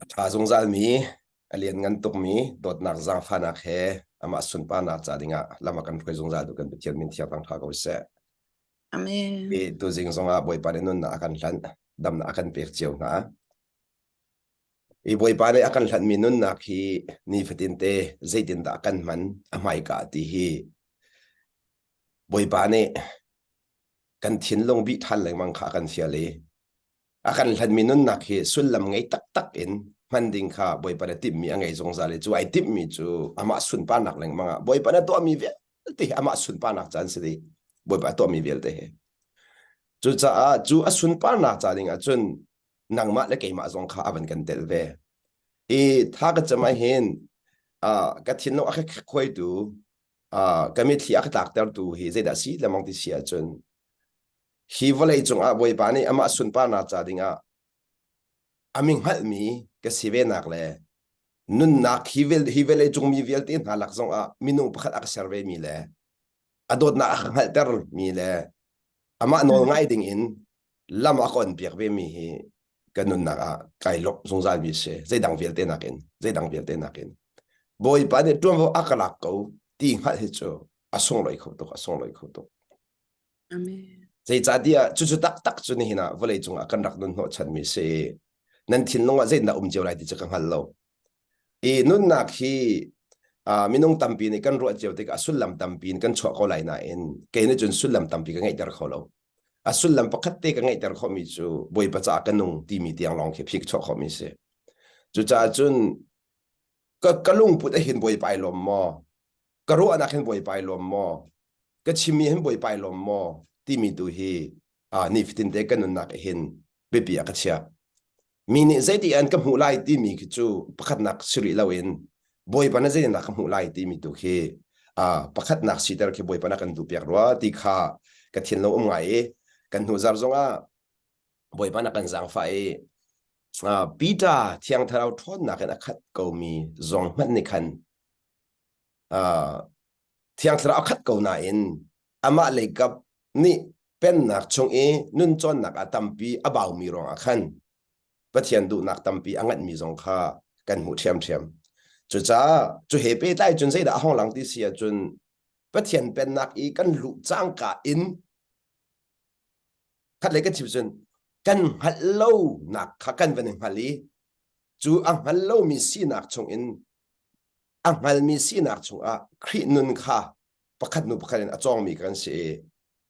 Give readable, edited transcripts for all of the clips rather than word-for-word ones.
A ṭha zungzalmi, a lianngan tukmi dawtnak zaangfahnak he amah sunparnak ca dingah lam a kan hruai zungzal tu kan Pathian min thiang thangṭha ko seh. Amen. Hi tuzing zongah Bawipa nih nunnak a kan hlanh, damnak a kan pek cio hna. Hi Bawipa nih a kan hlanhmi nunnak hi nifatin te zeitindah kan hman a hmaika ti hi Bawipa nih kan thinlung bih ṭhan lengmang kha a kan fial i a kan hlanmi nunnak hi sullam ngei taktak in hman ding kha Bawipa na timhmi a ngei zungzal i cu ai timhmi cu amah sunparnak lengmang ah Bawipa na tuahmi vialte hi amah sunparnak ca an si dih Bawipa a tuahmi vialte hi cucaah cu a sunparnak ca ding ah cun nangmah le keimah zong kha a van kan tel ve i tha ka cam ah hin ka thinlung a khuaitu ka mitthli a ka tlaktertu hi zeidah si lemang ti si ahcun Hi vawlei cungah Bawipa nih amah sunparnak ca dingah a mi hngalhmi ka si venak le nunnak hi, hi vawlei cung mi vialte hna lak zongah minung pakhat a ka ser vemi le a dawtnak a ka hngalhtermi le amah nawl ngai dingin lam a ka onpiak vemi hi ka nunnak ah kai lawmh zungzalmi si zeidang vialte nakin zeidang vialte nakin Bawipa nih ṭuanvo a ka lak ko ti hngalh hi cu a sunglawi kho tuk a sunglawi kho tuk Amen. Zeicahtiah cucu taktak cu nihin ah vawlei cungah kan rak nun hnawhchanmi si. Nan thinlung ah zeitindah um cio lai ti cu ka hngal lo. I nunnak hi uh, minung tampi nih kan ruah cio tikah a sullam tampi in kan chuah ko lai nain kei nih cun sullam tampi ka ngeihter kho lo. A sullam pakhat te ka ngeihter khawhmi cu Bawipa caah ka nung timi tiang lawng khi phik chuah khawhmi si. Cucaah cun ka, ka lungput a hin Bawipa ai lawm maw? Ka ruahnak hin Bawipa ai lawm maw? Ka chimmi hin Bawipa ai lawm maw? Timi tu hi uh, nifatin te kan nunnak hin biapi ah ka chiah. Mi nih zeiti an ka hmuh lai timi khi cu pakhatnak si rih loin Bawipa na zeitindah ka hmuh lai timi tu khi uh, pakhatnak siter khi Bawipa na kan duh piak rua ti kha ka thinlung um ngai i kan hnu zar zongah Bawipa na kan zaangfah i uh, Peter Thiang Thlarau ṭhawnnak in a khat komi zong hmanh nih khan uh, Thiang Thlarau a khat ko nain amah leikap nih pennak chung i nun cawnnak ah tampi a baumi ruangah khan Pathian duhnak tampi a nganhmi zong kha kan hmuh ṭhiamṭhiam. Cucaah cu he pehtlai cun zeidah a hong lang ti si ahcun Pathian pennak i kan luh cangka in khat lei kan chim cun kan hngalh lonak kha kan van i hngal i cu a hngal lomi sinak chungin a hngalmi sinak chungah Khrih nun kha pakhat hnu pakhat in a cawngmi kan si i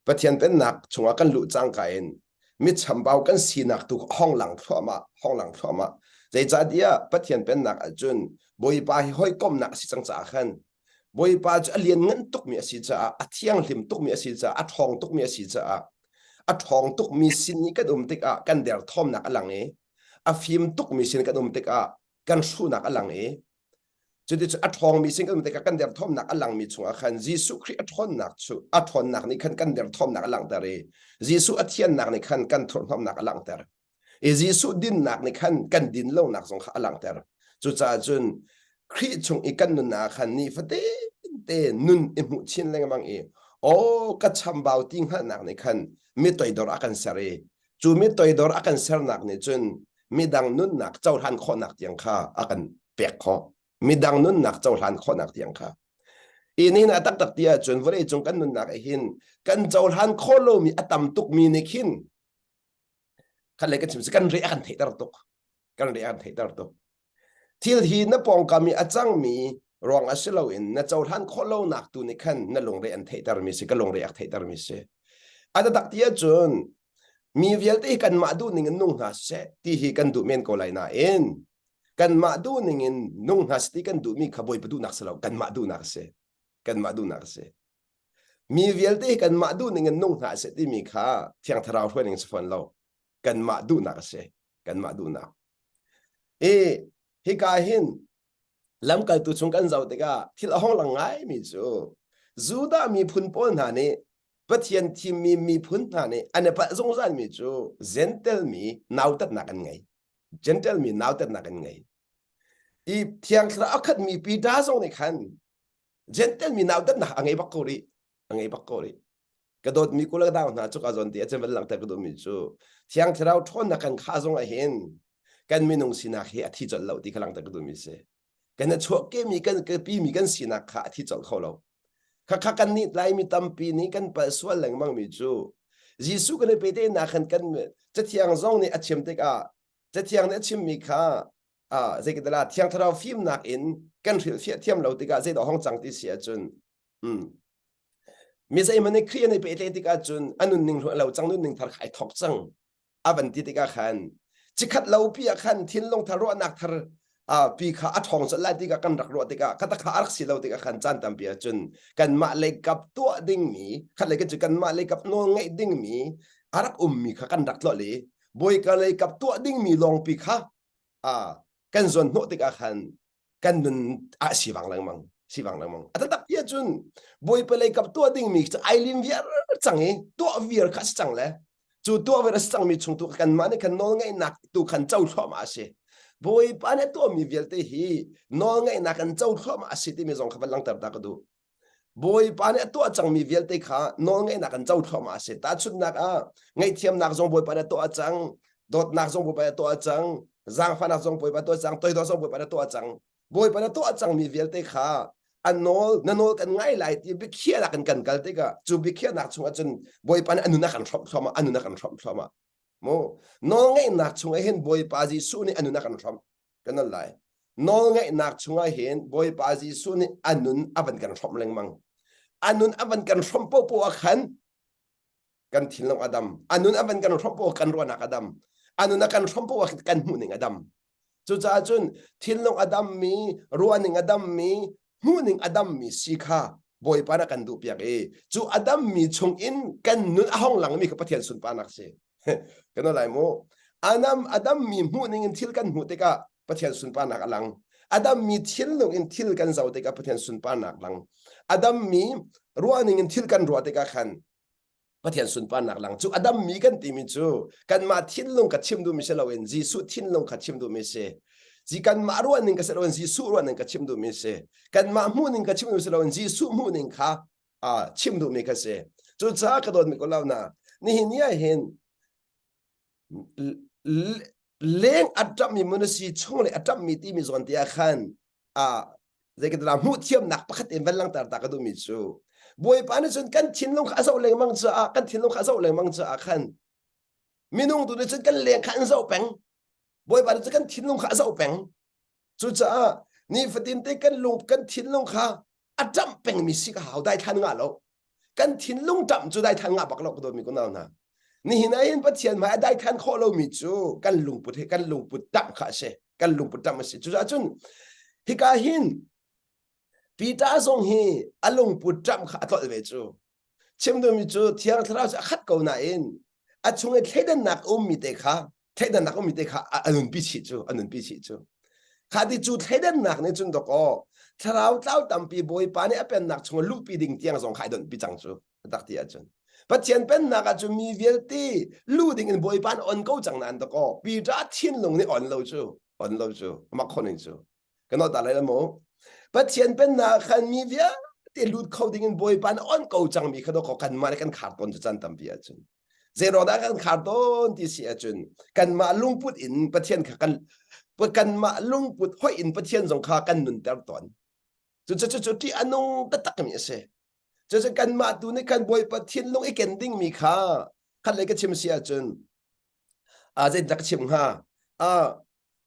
Pathian pennak chungah kan luh cangka in mi chambau kan sinak tu hong lang thluahmah hong lang thluahmah zeicahtiah Pathian pennak ahcun Bawipa hi hawikomnak a si cang caah khan Bawipa cu a lianngan tukmi a si caah a thianghlim tukmi a si caah a ṭhawng tukmi a si caah a ṭhawng tukmi sin i kan um tikah kan derthawmnak a lang i a fim tukmi sin kan um tikah kan hruhnak a lang i Cuticun a ṭhawngmi sin kan um tikah kan derthawmnak a langmi chungah khan Jesuh Khrih a ṭhawnnak cu a ṭhawnnak nih khan kan derthawmnak a langhter i Jesuh a thiannak nih khan kan thurhhnawmnak a langhter. I Jesuh dinnak nih khan kan din lonak zong kha a langhter. Cucaah cun Khrih chung i kan nunnak ah khan nifatin te nun i hmuh chin lengmang i aw ka chambau ti hngalhnak nih khan mi toidor a kan ser i cu mi toidor a kan sernak nih cun midang nunnak cohlan khawhnak tiang kha a kan pek khawh midang nunnak cohlan khawhnak tiang kha i nihin a taktak ti ahcun vawlei cung kan nunnak ah hin kan cohlan khawh lomi a tam tukmi nih khin khat le kan chim kan re a kan theihter tuk kan re a kan theihter tuk thil hi na pawngkam i a cangmi ruang a si loin na cohlan khawh lonak tu nih khan na lungre an theihtermi si ka lungre a theihtermi si a taktak ti ahcun mi vialte hi kanmah duh ning in nung hna seh ti hi kan duh men ko lai nain kanmah duh ning in nung hna seh ti kan duhmi kha Bawipa duhnak si lo kanmah duhnak a si kanmah duhnak a si mi vialte hi kanmah duh ning in nung hna seh timi kha Thiang Thlarau hruai ning si fawn lo kanmah duhnak a si kanmah duhnak i hika hin lamkaltu chung kan zoh tikah thil a hong lang ngaimi cu Judah miphun pawl hna nih Pathian thimmi miphun hna nih an i palh zungzalmi cu Gentel mi nautatnak an ngei. Gentel mi nautatnak an ngei. I Thiang Thlarau a khatmi Peter zong nih khan Gentel mi nautatnak a ngei bak ko rih. A ngei bak ko rih. Ka dawtmi kul ka dau hna cu ka zawn ti a chan van langhter ka duhmi cu Thiang Thlarau ṭhawnnak kan khah zong ah hin. Kan minung sinak hi a thi colh lo ti kha langhter ka duhmi si. Kan a chuahkehmi kan pimi kan sinak kha a thi colh kho lo. Khakha kan nih Laimi tampi nih kan palh sual lengmangmi cu Jesuh kan i pehtlaihnak khan kan Cathiang zong nih a chim tikah Cathiang nih a chimmi kha zeikatala Thiang Thlarau fimnak in kan hrilhfiah thiam lo tikah zeidah hong cang ti si ahcun mi zeihmanh nih Khrih an i pehtlaih tikah cun a nunning lo cang nunning thar kha ai thawk cang a van ti tikah khan cikhat lo pi ah khan thinlung thar ruahnak thar pi kha a ṭhawng colh lai tikah kan rak ruah tikah kha kha a rak si lo tikah khan caan tampi ahcun kanmah leikap tuah dingmi khat lei cu kanmah leikap nawl ngeih dingmi a rak ummi kha kan rak tlolh i bawika leikap tuah dingmi lawngpi kha kan zuan hnawh tikah khan kan nun ah sivang lengmang sivang lengmang a taktak ti ahcun bawipa lei kap tuah dingmi cu ai lim viar cang i tuah viar kha si cang le cu tuah viar a si cangmi chung tu kanmah nih khan nawl ngeihnak tu khan co thluahmah a si bawipa nih tuahmi vialte hi nawl ngeihnak kan co thluahmah a si timi zong kha van langhter ta ka duh Bawipa nih a tuah cangmi vialte kha nawlngeihnak an co thluahmah a si. Tahchunhnak ah, ngaihthiamnak zong Bawipa nih a tuah cang, dawtnak zong Bawipa nih a tuah cang, zaangfahnak zong Bawipa tuah cang, toidor zong Bawipa nih a tuah cang. Bawipa nih a tuah cangmi vialte kha a nawl na nawl kan ngai lai ti biakhiahnak in kan kal tikah cu biakhiahnak chungah cun Bawipa nih a nun a kan hrawmh thluahmah, a nun a kan hrawmh thluahmah. Mu nawlngeihnak chungah hin Bawipa Jesuh nih a nun a kan hrawmh. Kan al lai. Nawlngaihnak chungah hin Bawipa Jesuh nih a nun a van kan hrawmh lengmang. A nun a van kan hrawmh popoh ah khan kan thinlung a dam. A nun a van kan hrawmh poah kan ruahnak a dam. A nun a kan hrawmh poah kan hmuhning a dam. Cucaah cun thinlung a dammi, ruahning a dammi, hmuhning a dammi si kha Bawipa nih a kan duhpiak i cu a dammi chungin kan nun a hong langmi kha Pathian sunparnak si. Kan lai mu. Anam a dammi hmuhning in thil kan hmuh tikah Pathian sunparnak a lang. A dammi thinlung in thil kan zoh tikah Pathian sunparnak lang. A dammi ruahning in thil kan ruah tikah khan Pathian sunparnak lang. Cu a dammi kan timi cu kanmah thinlung ka chim duhmi si loin Jesuh thinlung kha chim duhmi si. Zi kanmah ruahning ka si loin Jesuh ruahning ka chim duhmi si. Kanmah hmuhning ka chim duhmi si loin Jesuh hmuhning kha chim duhmi kha si. Cucaah ka dawtmi ko lau na nihin ni ah hin leng a ṭammi mun a si chung le a ṭammi timi zawn te ah khan zeikat hmuh thiamnak pakhat in van langhter ta ka duhmi cu Bawipa nih cun kan thinlung kha a zoh lengmang caah kan thinlung kha a zoh lengmang caah khan minung tu nih cun kan leng kha an zoh peng Bawipa nih cun kan thinlung kha a zoh peng cucaah nifatin te kan lung kan thinlung kha a ṭamh pengmi si ka hau daithlan ngah lo kan thinlung ṭamh cu daithlan ngah bak lo ka dawtmi kunau hna nihin ah hin Pathian hmai a daithlan khawh lomi cu kan lungput he kan lungput ṭamh kha a si kan lungput ṭamh a si cucaah cun hika hin Peter zong hi a lungput ṭamh kha a tlolh ve cu Chim duhmi cu Thiang Thlarau cu a khat ko nain a chung i thleidannak a ummi te kha thleidannak ummi te kha a nunpi chih cu a nunpi chih cu. Kha ti cu thleidannak nih cun dawkaw thlarau tlau tampi Bawipa nih a pennak chung luhpi ding tiang zong kha ai donhpi cang cu tak ti ahcun. Pathian pennak ah cun mi vialte lu ding in Bawipa nih on ko cang nain dawkaw Peter thinlung nih on lo cu on lo cu amah khoning cu Kan ta lai mu. Pathian pennak khan mi vialte lut kho ding in Bawipa nih on ko cangmi kha dawkaw kanmah nih kan khar tawn cu caan tampi ahcun. Zeiruang dah kan khar tawn ti si ahcun kanmah lungput in Pathian kha kan kanmah lungput hoih in Pathian zong kha kan nunter tawn. Cu cu cu cu ṭih a nung taktak mi a si. Cucu kanmah tu nih kan Bawipa thinlung i ken dingmi kha khat lei ka chim si ahcun zeitindah ka chim hnga?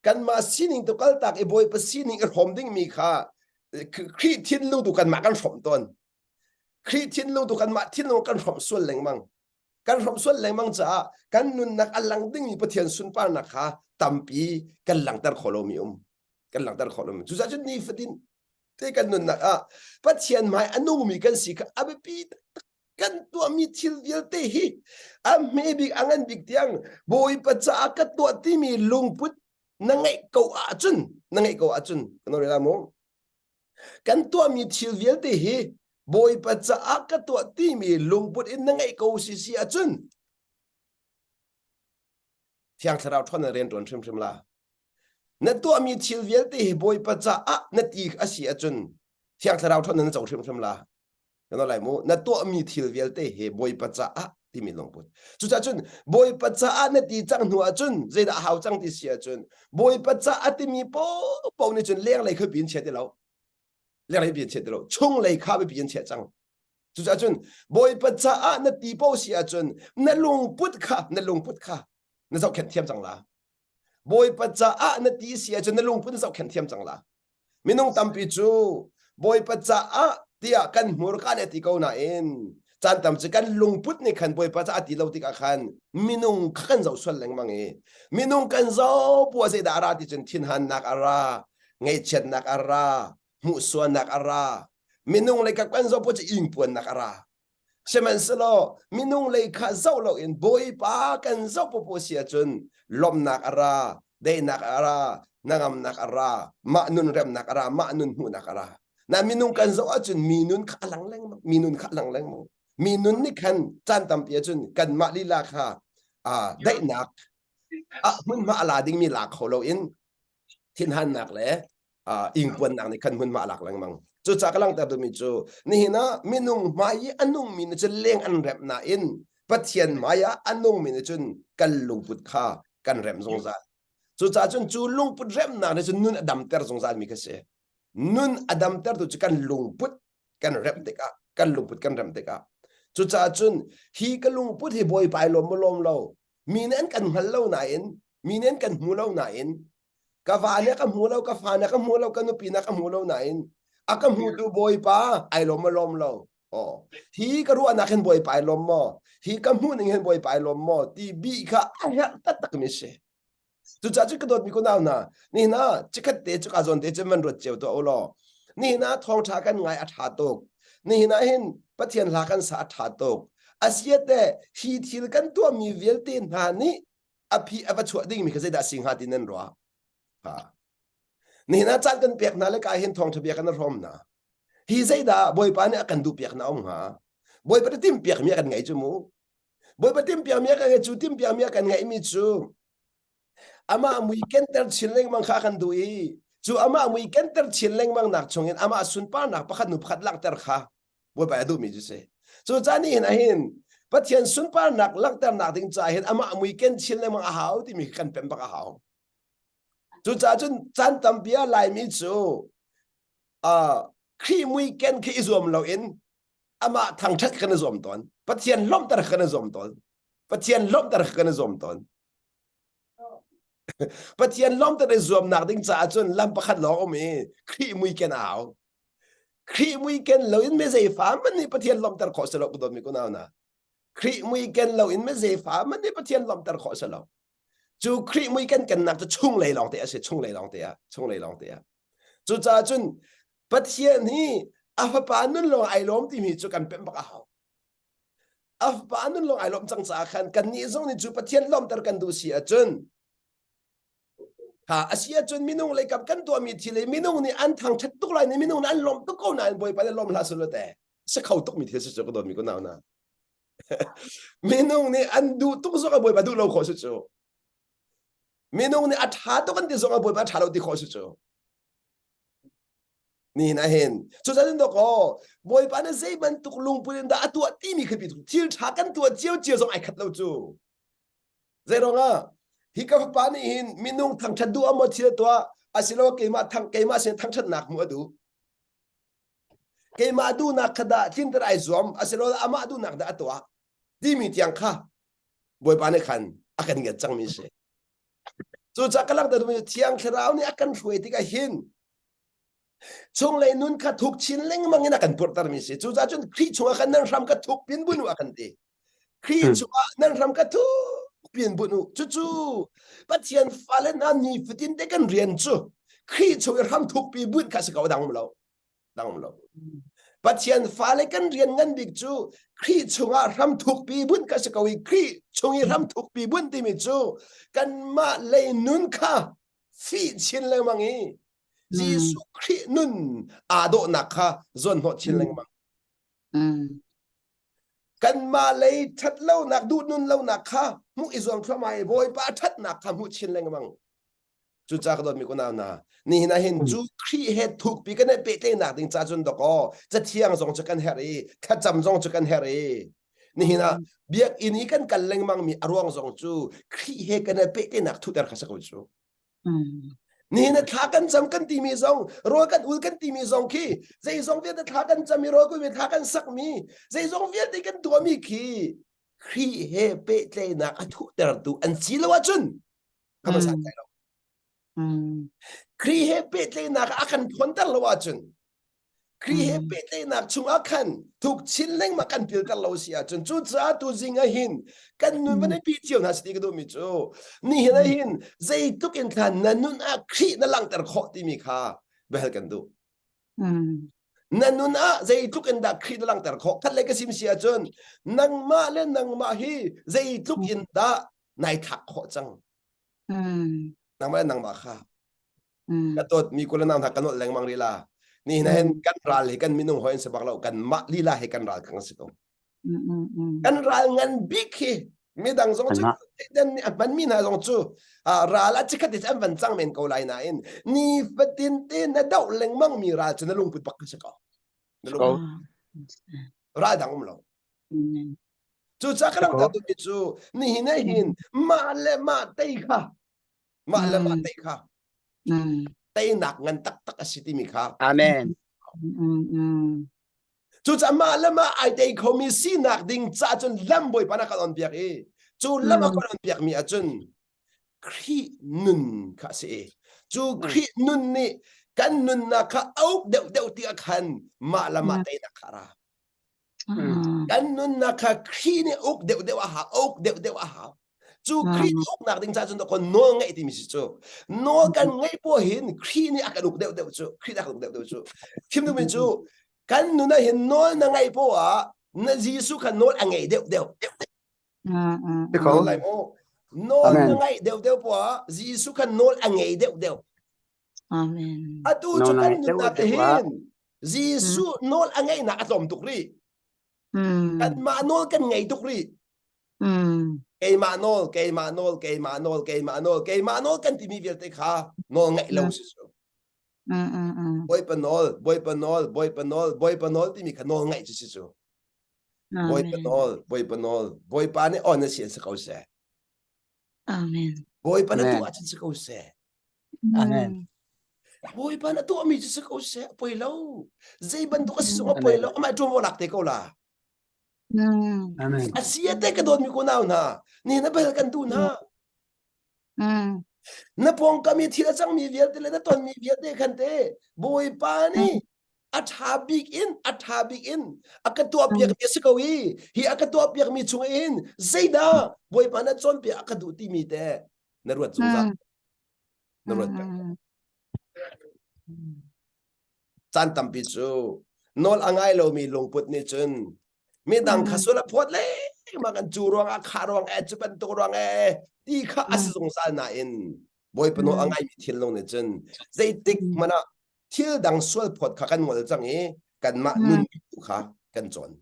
Kanmah sining tu kaltak i Bawipa sining i hrawm dingmi kha Khrih thinlung tu kanmah kan hrawmh tawn. Khrih thinlung tu kanmah thinlung kan hrawmh sual lengmang. Kan hrawmh sual lengmang caah kan nunnak a lang dingmi Pathian sunparnak kha tampi kan langhter khawh lomi um. Kan langhter khawh lomi. Cucaah cun nifatin te kan nunnak ah Pathian hmai a nungmi kan si kha a biapi taktak kan tuahmi thil vialte hi a hme bik a ngan bik tiang Bawipa caah ka tuah timi lungput na ngeih ko ahcun na ngeih ko ahcun kan rel mu kan tuahmi thil vialte hi Bawipa caah ka tuah timi lungput in na ngeih ko si si ahcun Thiang Thlarau ṭhawn in rian ṭuan hrimhrim la. Na tuahmi thil vialte hi Bawipa caah na ti a si ahcun Thiang Thlarau ṭhawn in na co hrimhrim la. Kan lai mu. Na tuahmi thil vialte hi Bawipa caah. timi lungput. Cucaah cun Bawipa caah na ti cang hnu ahcun zeidah a hau cang ti si ahcun Bawipa caah timi paohpaoh nih cun lenglei kha biapi in chia ti lo. Lenglei biapi in chia ti lo. Chunglei kha biapi in chia cang. Cucaah cun Bawipa caah na ti paoh si ahcun na lungput kha na lungput kha na zohkhenh thiam cang la. Bawipa caah na ti si ahcun na lungput na zohkhenh thiam cang la. Minung tampi cu Bawipa caah tiah kan hmurka nih a ti ko nain caan tam cu kan lungput nih khan Bawipa caah ti lo tikah khan minung kha kan zoh sual lengmang i minung kan zoh puah zeidah a ra ti cun thinhannak a ra, ngaihchiatnak a ra, hmuhsuannak a ra, minung lei kan zoh puah cu ingpuannak a ra. Sihmanhsehlaw minung lei kha zoh loin Bawipa kan zoh popo si ahcun lawmhnak a ra, daihnak a ra, hnangamnak a ra, mah nun remnak a ra, mah nun hmuhnak a ra. Na minung kan zoh ahcun mi nun kha a lang lengmang, mi nun kha a lang lengmang. Mi nun nih khan caan tampi ahcun kanmah lila kha daihnak ah hmunhma a la dingmi la kho loin thinhannak le ingpuannak nih khan hmunhma a lak lengmang. Cucaah ka langhter duhmi cu nihin ah minung hmai i a nungmi nih cun leng an remh nain Pathian hmai ah a nungmi nih cun kan lungput kha kan remh zungzal. Cucaah cun cu lungput remhnak nih cun nun a damter zungzal mi kha si. Nun a damtertu cu kan lungput kan remh tikah kan lungput kan remh tikah cucaah cun hi ka lungput hi Bawipa ai lawm maw lawm lo mi nih an kan hngal lo nain mi nih an kan hmu lo nain ka va nih a ka hmu lo ka fa nih a ka hmu lo ka nupi nih a ka hmu lo nain a ka hmutu Bawipa ai lawm maw lawm lo oh hi ka ruahnak hin Bawipa ai lawm maw hi ka hmuh ning hin Bawipa ai lawm maw ti bi kha a herh taktak mi si Cucaah cu ka dawtmi kunau hna, nihin ah chikkhat te cuka zawn te cun van ruat cio tuah u law, nihin ah thawngṭha kan ngai a ṭha tuk. Nihin ah hin Pathian hla kan sa a ṭha tuk. Asiate hi thil kan tuahmi vialte hna nih a phi a va chuah dingmi kha zeidah a si hnga ti nan ruah? Ha. Nihin ah caan kan pek hna le ka hin thawngṭha bia kan hrawm hna. Hi zeidah Bawipa nih a kan duh piak na um hnga? Bawipa nih timhpiakmi a kan ngei cu mu. Bawipa timhpiakmi a kan ngeih cu timhpiakmi a kan ngeihmi cu amah mui kenter chin lengmang kha a kan duh i cu amah mui kenter chin lengmang nak chungin amah sunparnak pakhat hnu pakhat langhter kha Bawipa a duhmi cu si. Cu caan nih hin ahin Pathian sunparnak langhternak ding caah hin amah mui ken chin lengmang a hau timi kan pem bak a hau. Cucaah cun caan tampi ah Laimi cu uh, Khrih mui ken khi i zuam loin amah thangṭhat kan i zuam tawn. Pathian lawmhter kan i zuam tawn. Pathian lawmhter kan i zuam tawn. Pathian lawmhter i zuamnak ding caah cun lam pakhat lawng um i Khrih mui ken a hau. Khrih mui ken loin mi zeifa hmanh nih Pathian lawmhter khawh si lo ka dawtmi kunau hna. Khrih mui ken loin mi zeifa hmanh nih Pathian lawmhter khawh si lo. Cu Khrih mui kan kennak cu chunglei lawng te a si, chunglei lawng te ah, chunglei lawng te ah. Cucaah cun Pathian hi a fapa nun lawng ai lawm timi cu kan pemh bak a hau. A fapa nun lawng ai lawm cang caah khan kannih zong nih cu Pathian lawmter kan duh si ahcun ha a si ahcun minung lei kap kan tuahmi thil hi minung nih an thangṭhat tuk lai ni minung nih an lawmh tuk ko nain Bawipa nih lawm hlah selaw te si kho tukmi thil si cu ka dawtmi kunau hna minung nih an duh tuk zong ah Bawipa duh lo khawh si cu minung nih a ṭha tuk an ti zong ah Bawipa a ṭha lo ti khawh si cu Nihin ah hin cucaah dok aw Bawipa nih zei bantuk lungput in dah a tuah timi khi thil ṭha kan tuah cio cio zong ai khat lo cu. Zeiruangah hi ka fapa nih hin minung thangṭhat duh ah maw thil a tuah asilo keimah thang keimah sin thangṭhatnak hmuh a duh. Keimah duhnak kha dah tlinter ai zuam asilo amah duhnak dah a tuah timi tiang kha Bawipa nih khan a kan ngiat cangmi si. Cucaah ka langhter duhmi cu Thiang Thlarau nih a kan hruai tikah hin chunglei nun kha thuk chin lengmang in a kan purhtermi si. Cucaah cun Khrih chungah khan nan hram ka thuk pin bunh u a kan ti. Khrih chungah nan hram ka thuk pin bunh u. Cucu Pathian fale hna nifatin te kan rian cu Khrih chung i hram thukpi bunh kha si ko dang um lo. Dang um lo. Pathian fale kan rian ngan bik cu Khrih chungah hram thukpi bunh kha si ko i Khrih chung i hram thukpi bunh timi cu kanmah lei nun kha fih chin lengmang i Jesuh Khrih nun aa dawhnak kha zawnhnawh chin lengmang. Kanmah lei ṭhat lonak duh nun lonak kha hmuh i zuam thluahmah i Bawipa ṭhatnak kha hmuh chin lengmang. Cucaah ka dawtmi kunau hna, nihin ah hin cu Khrih he thukpi kan i pehtlaihnak ding ca cun dawkaw cathiang zong cu kan herh i thlacam zong cu kan herh i. Nihin ah biakinn i kan kal lengmang mi a ruang zong cu Khrih he kan i pehtlaihnak thuter kha si ko cu. Nihin ah thla kan cam kan timi zong rawl kan ul kan timi zong khi zeizong vialte thla kan cam i rawl kulmi thla kan sakmi zeizong vialte kan tuahmi khi Khrih he pehtlaihnak a thuhtertu an si lo ahcun kha ma santlai lo. Khrih he pehtlaihnak a kan ṭhawnter lo ahcun Khrih he pehtlaihnak chungah khan thuk chin lengmang kan pilter lo si ahcun cucaah tu zing ah hin kan nun van i pi cio hna si ti ka duhmi cu nihin ah hin zeitluk in thlan na nun ah Khrih na langhter khawh timi kha biahal kan duh. Na nun ah zeitluk in dah Khrih na langhter khawh khat le ka sim si ahcun nangmah le nangmah hi zeitluk in dah nai thlak khawh cang. Nangmah le nangmah kha ka dawtmi kul nang hna kan nolh lengmang rih la ni hin hin kan ral hi kan minung hoi an si bak lo kan mah lila hi kan ral kang si ko kan ral ngan bik hi midang zong cu den nih a hman mi hna zong cu ral a chikhat an van cang men ko lai nain ni fatin te na doh lengmang mi ral cu na lungput bak si ko na lung ral dang um lo cucaah ka lang ta cu nihin hin mah le mah tei kha mah le mah tei kha teinak ngan taktak a si timi kha amen cucaah mah le mah ai tei khomi sinak ding ca cun lam bawipa na kan on piak i cu lam a kan on piak mi ahcun Khrih nun kha a si i cu Khrih nun nih kan nunnak kha auk deuh deuh ti ah khan mah le mah teinak kha a ra Kan nunnak kha Khrih nih uk deuhdeuh a hau, uk deuhdeuh a hau. Cu Khrih nih uknak ding caah cun kon nawl ngeih timi si cu. Nawl kan ngeih poah hin Khrih nih a kan uk deuhdeuh cu. Khrih nih a kan uk deuhdeuh cu. Chim duhmi cu kan nun ah hin nawl na ngeih poah ah na Jesuh kha nawl a ngei deuhdeuh. Ko. Lai mu. Nawl na ngeih deuhdeuh poah ah Jesuh kha nawl a ngei deuhdeuh. Amen. Atu cu kan nunnak hin Jesuh nawl a ngeihnak a tlawm tuk rih. Kanmah nawl kan ngei tuk rih. Keimah nawl, keimah nawl, keimah nawl, keimah nawl, keimah nawl kan timi vialte kha nawl ngeih lo si cu. Bawipa nawl, Bawipa nawl, Bawipa nawl, Bawipa nawl timi kha nawl ngeih cu si cu. Bawipa nawl, Bawipa nawl, Bawipa nih on a si an si ko seh. Amen. Bawipa na tuah ahcun si ko seh. Amen. Bawipa na tuahmi cu si ko seh, a poi lo. Zei bantuk a si zong a poi lo, amah ṭuanvo lak te ko la. Amen. A si te ka dawtmi ko nau hna, ni na bel kan duh hna. Na pawngkam i thil a cangmi vialte le na tonmi vialte khan te Bawipa nih a ṭha bik in a ṭha bik in a ka tuahpiakmi a si ko i hi a ka tuahpiakmi chung in zeidah Bawipa na cawnpiak a ka duh timi te na ruat zungzal na ruat peng caan tampi cu nawl a ngai lomi lungput nih cun midang kha sual a phawt lengmang an cu ruangah kha ruang e cu bantuk ruang e ti kha a si zungzal nain Bawipa nawl a ngaimi thinlung nih cun zeitik hmanh ah thil dang sual phawt kha kan ngol cang i kanmah nun tu kha kan cawn.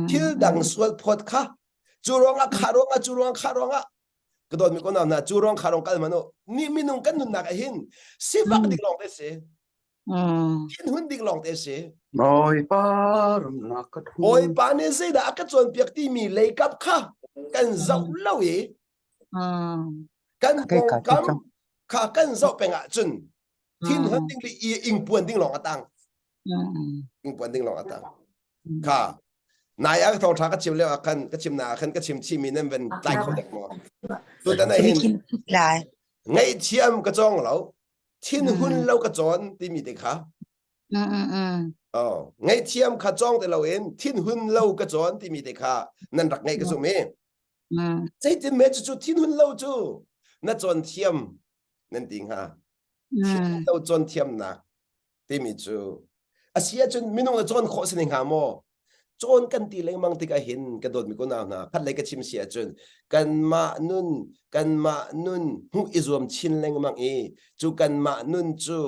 Thil dang sual phawt kha cu ruangah kha ruangah cu ruang kha ruangah ka dawtmi ko na cu ruang kha ruang kal manu ni minung kan nunnak ah hin sifak ding lawng te si thinhun ding lawng te si Bawipa rumnak ka thu Bawipa nih zeidah a ka cawnpiak timi leikap kha kan zoh lo i kan pawngkam kha kan zoh peng ahcun thinhun ding le ingpuan ding lawng a tang ingpuan ding lawng a tang kha nai ah thawngtha ka chim lio ah khan ka chim na ah khan ka chim chimi nan van tlai kho dek maw tutan ah hin ngaihthiam ka cawng lo thinhun lo ka cawn timi te kha Oh, ngaihthiam kha cawng te loin thinhun lo ka cawn timi te kha nan rak ngaih ka zum i zeitin me cu thinhun lo cu na cawn thiam nan ti hnga thinhun lo cawn thiamnak timi cu a si ahcun minung na cawn khawh si ne hnga maw cawn kan ti lengmang tikah hin ka dawtmi ko nau hna khat lei ka chim si ahcun kanmah nun kanmah nun hmuh i zuam chin lengmang i cu kanmah nun cu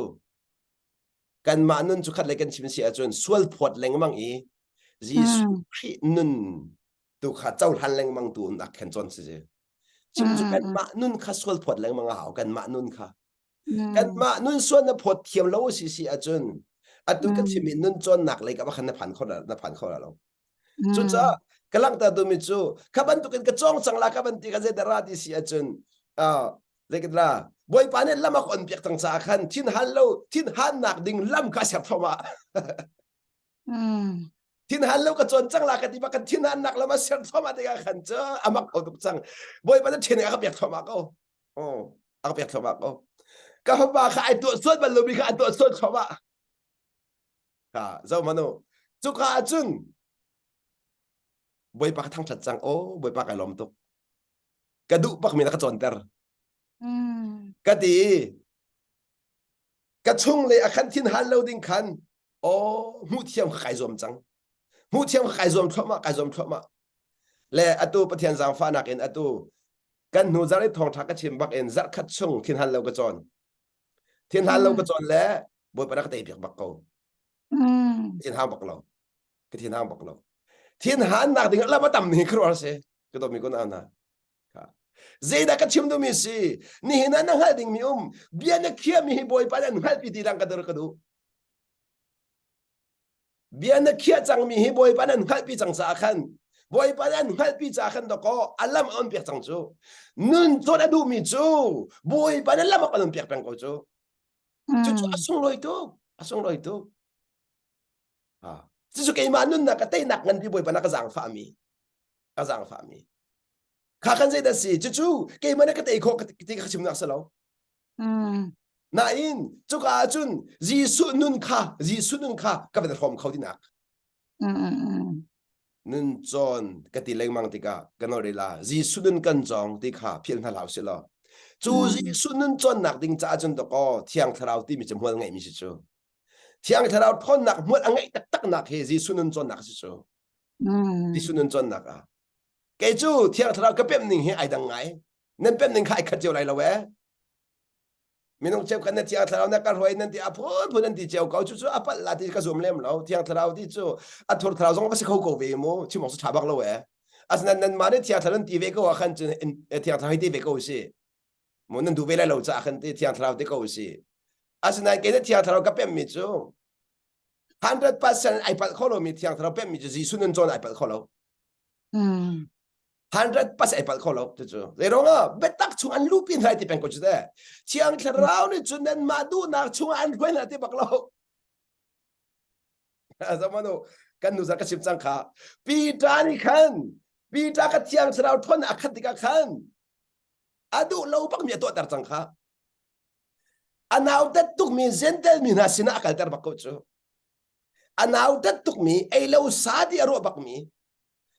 kanmah nun cu khat lei kan chim si ahcun sual phawt lengmang i Jesuh Khrih nun tu kha cohlan lengmang tu nak khan cawn si si chim cu kanmah nun kha sual phawt lengmang a hau kanmah nun kha kanmah nun sual na phawt thiam lo si si ahcun atu ka chim i nun cawnnak lei ka khan na phan kho na phan kho lo cucaah. Ka langhter duhmi cu kha bantukin ka cawng cang la ka van ti ka zeidah ra ti si ahcun uh, zeitin la Bawipa nih lam a ka on piak cang caah khan thin han lo thin hannak ding lam kha ser thluahmah. Mm. Thin han lo ka cawn cang la ka ti ba kan thin hannak lam a ser thluahmah tikah khan cu amak ko tuk cang. Bawipa nih thin a ka pek thluahmah ko. Oh, a ka pek thluahmah ko. Ka fapa kha ai tuah sual bal lomi kha a tuah sual thluahmah. Kha zo manu. Cuka ahcun Bawipa ka thangṭhat cang. Oh, Bawipa kai lawm tuk. Ka duh bak mi na ka cawnter. Mm. Ka ti ka chung le a khan thin hal lo ding khan oh hmuh thiam ka kai zuam cang. Hmuh thiam ka kai zuam thluahmah kai zuam thluahmah. Le atu Pathian zaangfahnak in atu kan hnu zarh i thawngṭha ka chim bak in zarh khat chung thin hal lo ka cawn. Thin hal lo ka Mm. cawn le Bawipa na ka tei piak bak ko. Mm. Thin hang bak lo. Ka thin hang bak lo. Thin hannak ding lam a tam ni khuaruah si. Ka dawmi ko na na. Zeidah ka chim duhmi si? Nihin ah na hngalh dingmi um. Bia na khiahmi hi Bawipa nih an hngalhpi ti lang ka dur ka duh. Bia na khiah cangmi hi Bawipa nih an hngalhpi cang caah khan Bawipa nih an hngalhpi caah khan dawkaw a lam a on piak cang cu. Nun cawn a duhmi cu Bawipa nih lam a kan on piak peng ko cu. Cucu a Mm. sunglawi tuk. A sunglawi tuk. Cucu keimah nunnak ka teinak nganpi Bawipa na ka zaangfahmi. Ka zaangfahmi. Kha kan zeidah si? Cucu keimah na ka tei khawh ti ka chimnak si lo. Mm. Nain cuka ahcun Jesuh nun kha Jesuh nun kha ka van hrawm kho tinak. Mm, mm, mm. Nun cawn ka ti lengmang tikah ka nawl rih la Jesuh nun kan cawng ti kha philh hna hlah usih law. Cu Mm. Jesuh nun cawnnak ding caah cun dawkaw Thiang Thlarau timi cu hmual ngeihmi si cu. Thiang Thlarau ṭhawnnak hmual a ngeih taktaknak hi Jesuh nun cawnnak si cu. Mm. Jesuh nun cawnnak ah. Kei cu Thiang Thlarau ka pemh ning hi ai dang ngai. Nan pemh ning kha ai khat cio lai lo ee. Minung cheukhat na Thiang Thlarau na ka hruai nan ti a phunphun nan ti cio ko. Cucu a palh la ti ka zum lem lo. Thiang Thlarau ti cu a thur thlarau zong va si kho ko ve mu. Chim awk cu ṭha bak lo ee. Asinain nanmah nih Thiang Thlarau nan ti ve ko ah khan cun Thiang Thlarau hi ti ve ko si. Mu nan duh ve lai lo caah khan ti Thiang Thlarau ti ko si. Asinain kei na Thiang Thlarau ka pemmi cu 100% ai palh kho lomi Thiang Thlarau pemmi cu Jesuh nun cawn ai palh kho lo. Mm. 100% ai palh kho lo cucu. Zeiruangah biatak chung an lupi hna ti peng ko cu te. Thiang Thlarau nih cun nanmah duhnak chungah an hruai hna ti bak lo. Zamanu kan nu zar ka chim cang kha. Peter nih khan Peter ka Thiang Thlarau ṭhawn a khat tikah khan a duh lo bak mi a tuahter cang kha. A nautat tukmi Gentile mi hna sinah a kalter bak ko cu. A nautat tukmi ei lo sa ti a ruah bakmi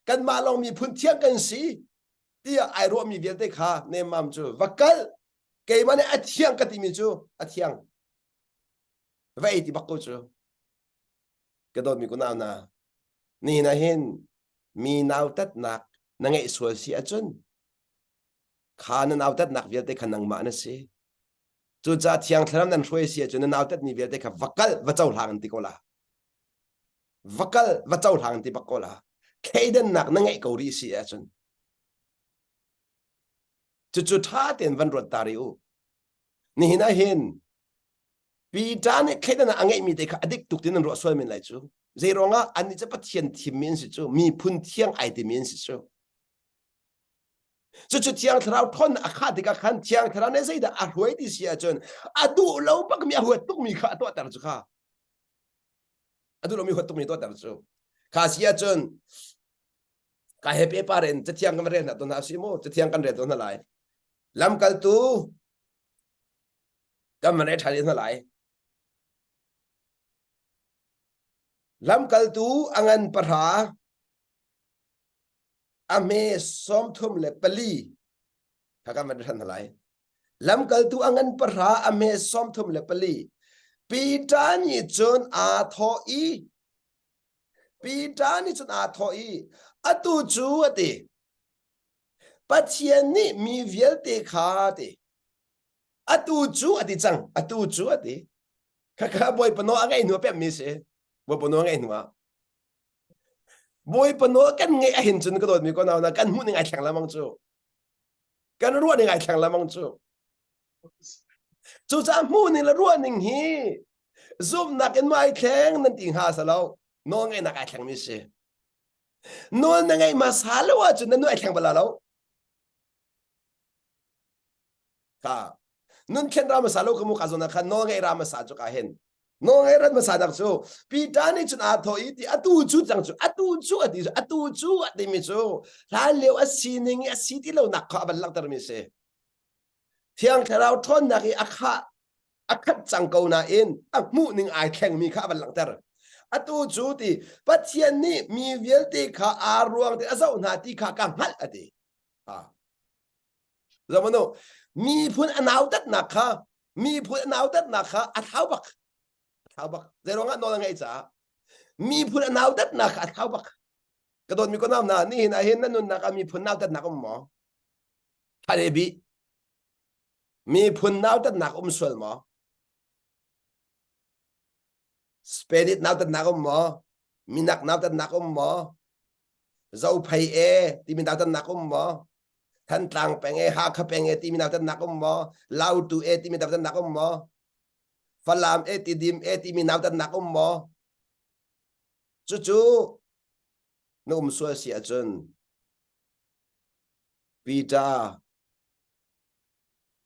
kanmah lawng miphun thiang kan si tiah ai ruahmi vialte kha nemmam cu va kal keimah nih a thiang ka timi cu a thiang va ei ti bak ko cu ka dawtmi ku nau na nihin ah hin mi nautatnak na ngeih sual si ahcun kha na nautatnak vialte kha nangmah na si cucaah thiang thlarau nan hruai si ahcun na nautatmi vialte kha va kal va cohlang an ti ko la va kal va cohlang ti bak ko la thleidannak na ngeih ko rih si ahcun cucu ṭha tein van ruat ta rih u nihin ah hin Peter nih thleidannak a ngeihmi te kha a dik tuk tin an ruah sual men lai cu zei ruangah annih cu Pathian thimmi an si cu miphun thiang ai timi an si cu Cucu Thiang Thlarau ṭhawn a khah tikah khan Thiang Thlarau nih zeidah a hruai ti si ahcun a duh lo bakmi a huat tukmi kha a tuahter cu kha. A duh lomi huat tukmi tuahter cu. Kha si ahcun ka he pepar in cathiang kan rel hna tawn hna si mu cathiang kan rel tawn hna lai. Lamkaltu kan van rel ṭhan hna lai. Lamkaltu a ngan pahra a hme 34 kha kan van hran lai lamkaltu a ngan pahra a hme 34 Peter nih cun aa thawh i Peter nih cun aa thawh i atu cu a ti Pathian nih mi vialte kha ti atu cu a ti cang atu cu a ti khakha Bawipa nawl a ngaih hnu a pemmi si Bawipa nawl a ngaih hnu ah Bawipa nawl kan ngeih ahin cun ka dawtmi ko nau na kan hmuh ning ai thleng lamang cu. Kan ruah ning ai thleng lamang cu. Cucaah hmuh ning le ruah ning hi zumhnak in ma ai thleng nan ti hnga sa lo. Nawl ngeihnak ai thleng mi si. Nawl na ngaih hmasa lo ahcun na nu ai thleng bal lo. Kha nun thlen ra hmasa lo ka mu ka zawn ah khan nawl ngaih ra hmasa cu ka hen. Nawl ngaih rat hmasa nak cu Peter nih cun aa thawh i ti atu cu cang cu atu cu a ti cu atu cu a timi cu hlan lio a sining i a si ti lo nak kha a van langhter mi si. Thiang Thlarau ṭhawnnak i a khah a khat cang ko nain a hmuh ning ai thlengmi kha a van langhter. Atu cu ti Pathian nih mi vialte kha aa ruang te a zoh hna ti kha ka hngalh a ti. Ha. Zamano miphun a nautatnak kha miphun a nautatnak kha a thau bak. A thau bak. Zeiruang ah nawl a ngeih caah miphun a nautatnak kha a thau bak. Ka dawtmi ko nam na nihin ah hin na nunnak ah miphun nautatnak um maw? Thale bi. Miphun nautatnak um sual maw? Spanish nautatnak um maw? Minak nautatnak um maw? Zophei e timi nautatnak um maw? Thantlang peng e, Hakha peng e timi nautatnak um maw? Lautu e timi nautatnak um maw? Falam e Tidim e timi nautatnak um maw? Cucu na um sual si ahcun Peter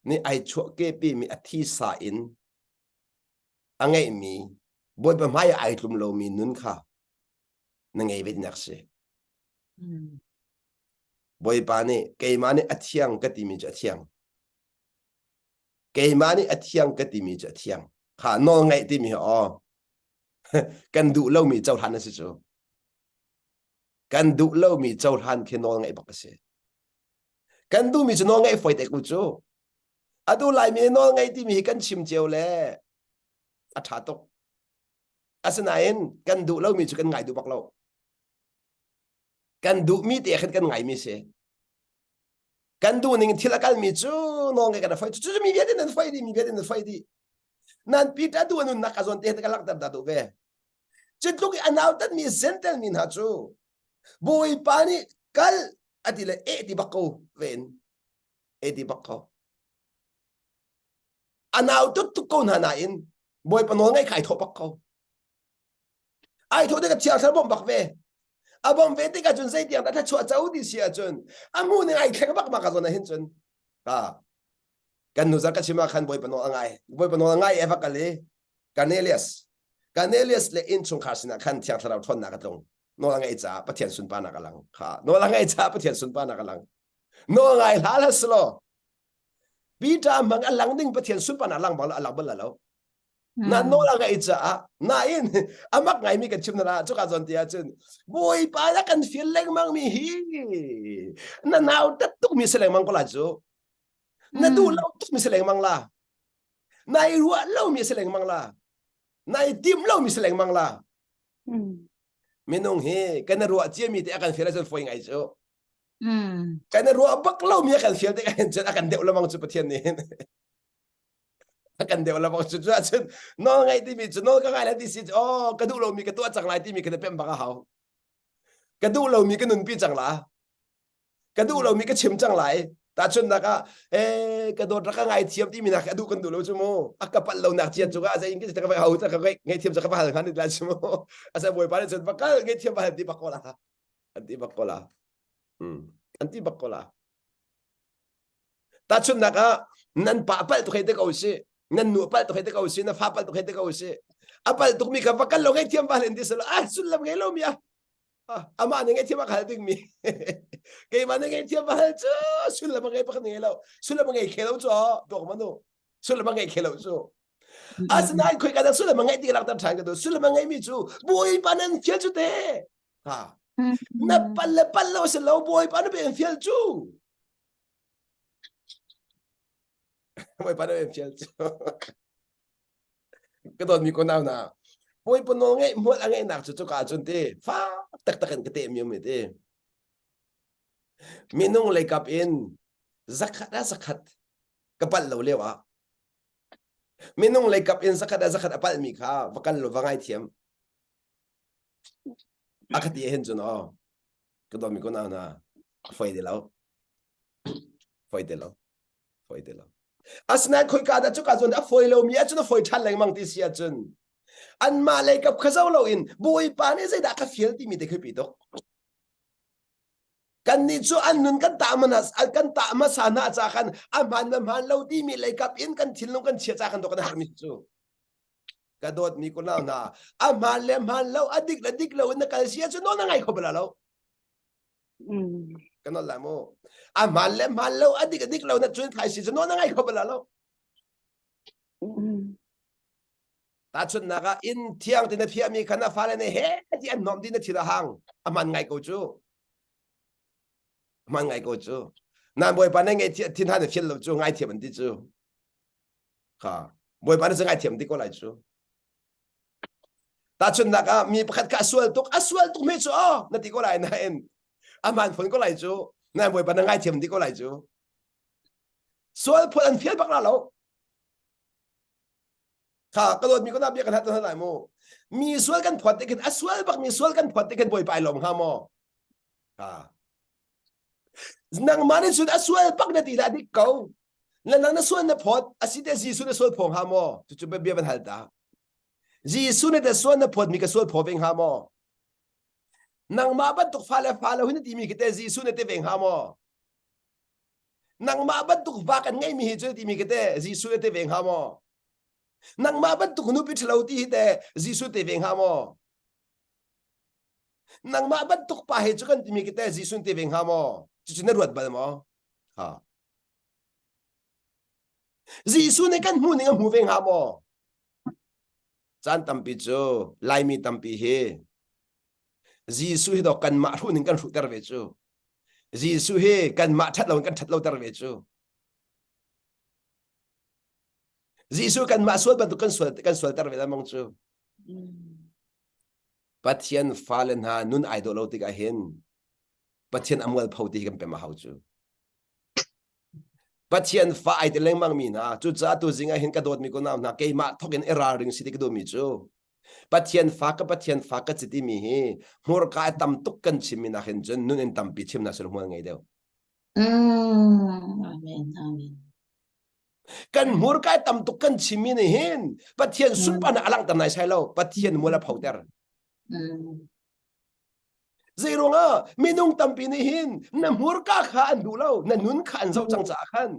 nih ai chuahkehpimi a thisa in a ngeihmi Bawipa hmai ah ai tlum lomi nun kha na ngei ve tinak si. Bawipa nih keimah nih a thiang ka timi cu a thiang. Keimah nih a thiang ka timi cu a thiang. Kha nawl ngaih timi hi aw kan duh lomi cohlan a si cu. Kan duh lomi cohlan khi nawl ngaih bak a si. Kan duhmi cu nawl ngaih fawi te ku cu. Atu Laimi nawl ngaih timi hi kan chim cio le a ṭha tuk. Asinain kan duh lomi cu kan ngai duh bak lo. Kan duhmi te khan kan ngaimi si. Kan duh ning thil a kalmi cu nawl ngaih kan fawi. Cu mi vialte nan fawi dih, mi vialte nan fawi dih. Nan Peter duh nunnak a zawn te ka langhter dah duh ve. Cu tluk i a nautatmi Gentel mi hna cu Bawipa nih kal a ti le eh ti bak ko ven eh ti bak ko. A nau tut tuk ko hna nain Bawipa nawl ngaih kha ai thawh bak ko. Ai thawh tikah thiang thlarau bawmh bak ve. A bawmh ve tikah cun zeitiang dah thluachuah co ti si ahcun a hmuh ning ai thleng bak ma ka zawn ah hin cun kan nu zar ka chim ah khan Bawipa nawl a ngai. Bawipa nawl a ngai e va kal i Cornelius Cornelius le innchungkhar sinah khan Thiang Thlarau ṭhawnnak a tlung. Nawl a ngeih caah Pathian sunparnak a lang. Kha nawl a ngeih caah Pathian sunparnak a lang. Nawl ngai hlah hlah selaw Peter hmang a lang ding Pathian sunparnak lang bal a lang bal lo. Na nawl a ngeih caah nain amak ngaimi kan chim na cuka zawn ti ahcun Bawipa na kan feel lengmang mi hi na nau tat tuk mi si lengmang ko la cu na duh lo tuk mi si lengmang la Nai ruah lomi a si lengmang la. Nai tim lomi si lengmang la. Minung hi kan ruah ciami te a kan fial ahcun fawi ngai cu. Kan ruah bak lomi a kan fial tikah hin cun a kan deuh lamang cu Pathian nih hin. a kan deuh lamang cu cu ahcun nawl ngaih timi cu nawl ka ngai lai ti si oh ka duh lomi ka tuah cang lai timi ka na pemh bak a hau. Ka duh lomi ka nunpi cang la. Ka duh lomi ka chim cang lai. Tahchunhnak ah, eh ka dawt rak ka ngaithiam timi nak a duh kan duh lo cu mu. A ka palh lo nak cian cu ka zei in ka ka hau ka ngaithiam ka hal hnga la cu mu. Asa bawipa nih cun bakal ngaithiam ba ti bak ko la. An ti bak ko la. Hmm. An ti bak ko la. Tahchunhnak ah, nan pa palh tuk hei te ko si. Nan nu palh tuk hei te ko si. Na fa palh tuk hei te ko si. A palh tuk mi kha va kal lo ngaithiam ba len ti selo. Ah sullam ngei lo mi ah. Amah nih ngaihthiam a hal dingmi keimah nih ngaihthiam a hal cu sullam a ngei pakhat ngei lo sullam a ngei khe lo cu tuak manu sullam a ngei khe lo cu asinain khoi ka dah sullam a ngeih ti langhter ṭhan ka duh sullam a ngeimi cu bawipa nan fial cu te ha na pal le pal lo si lo bawipa na pen fial cu bawipa na pen fial cu Ka dawtmi ko nau na Bawipa nawl ngeih hmual a ngeihnak cu cuka ahcun ti fak taktak in ka teh mi um ti. Minung leikap in zakhat ah zakhat ka palh lo lio ah minung leikap in zakhat ah zakhat a palhmi kha va kal lo va ngaithiam. A ka ti hin cun aw ka dawtmi ko nau na a foi ti lo. Foi ti lo. Foi ti lo. Asinain khoika dah cuka zawn a fawi lomi ahcun a fawi ṭhan lengmang ti si ahcun anmah lei kap kha zo loin Bawipa nih zeidah ka fial timi te khi pi tuk. Kannih cu an nun kan tah mana kan tah hmasa hna ca khan a hmaan le hmaan lo timi leikap in kan thinlung kan chia ca kan dawt kan herhmi cu. Ka dawtmi kunau hna, a hmaan le hmaan lo, a dik le dik lo in na kal si ahcun nawl na ngai kho bal lo. Ka nawl lai mu. A hmaan le hmaan lo, a dik a dik lo na cun thlai si cu nawl na ngai kho bal lo. Tahchunhnak ah inn thiang ti na phiahmi kha na fale nih he ti an nuamh ti na thil a hang. A hman ngai ko cu. A hman ngai ko cu. Nan bawipa na ngai thin han na fial lo cu ngaithiam an ti cu. Kha bawipa na cu ngaithiam ti ko lai cu. Tahchunhnak ah mi pakhat kha a sual tuk, a sual tuk mi cu aw na ti ko lai nain a hmaan fawn ko lai cu. Nan bawipa na ngaithiam ti ko lai cu. Sual phun an fial bak la lo. Kha ka dawtmi ko na bia kan hat hna lai mu. Mi sual kan phuat te khin a sual bak mi sual kan phuat te khin bawipa ai lawm hnga maw? Ha. Nangmah nih cun a sual bak na ti la dik ko. Na nang na sual na phawt asi te Jesuh na sual phaw hnga maw? Cucu bia van hal ta. Jesuh nih te sual na phawt mi ka sual phaw ve hnga maw? Nangmah bantuk fa le fa lo hin na timi khi te Jesuh na ti ve hnga maw? Nangmah bantuk va kan ngeimi hi cu timi khi te Jesuh na ti ve hnga maw? Nangmah bantuk nupi ṭhalo ti hi te Jesuh te ve hnga maw? Nangmah bantuk pa he cu kan timi khi te Jesuh te ve hnga maw? Cucu na ruat bal maw? Ha. Jesuh nih kan hmuh ning a hmu ve hnga maw? Caan tampi cu Laimi tampi hi Jesuh hi dawk kanmah hruh ning kan hruhter ve cu. Jesuh hi kanmah ṭhat lo in kan ṭhat loter ve cu. Jesuh kanmah sual bantuk kan sual kan sualter ve lengmang cu. Pathian fale hna nun ai dawh lo tikah hin Pathian a mualpho ti hi kan pem a hau cu. Pathian fa ai ti lengmang mi hna cucaah tu zing ah hin ka dawtmi ko nau hna keimah thok in i ralring si ti ka duhmi cu Pathian fa ka Pathian fa ka ci timi hi hmurka i tam tuk kan chimmi nak hin cun nun in tampi chim na sul hmual ngei deuh. Mm, amen, amen. Kan hmurka i tam tuk kan chimmi nih hin Pathian sunparnak a langhter nai sai lo Pathian mual a photer. Mm. Zei ruangah minung tampi nih hin na hmurka kha an duh lo na nun kha an zoh cang caah khan.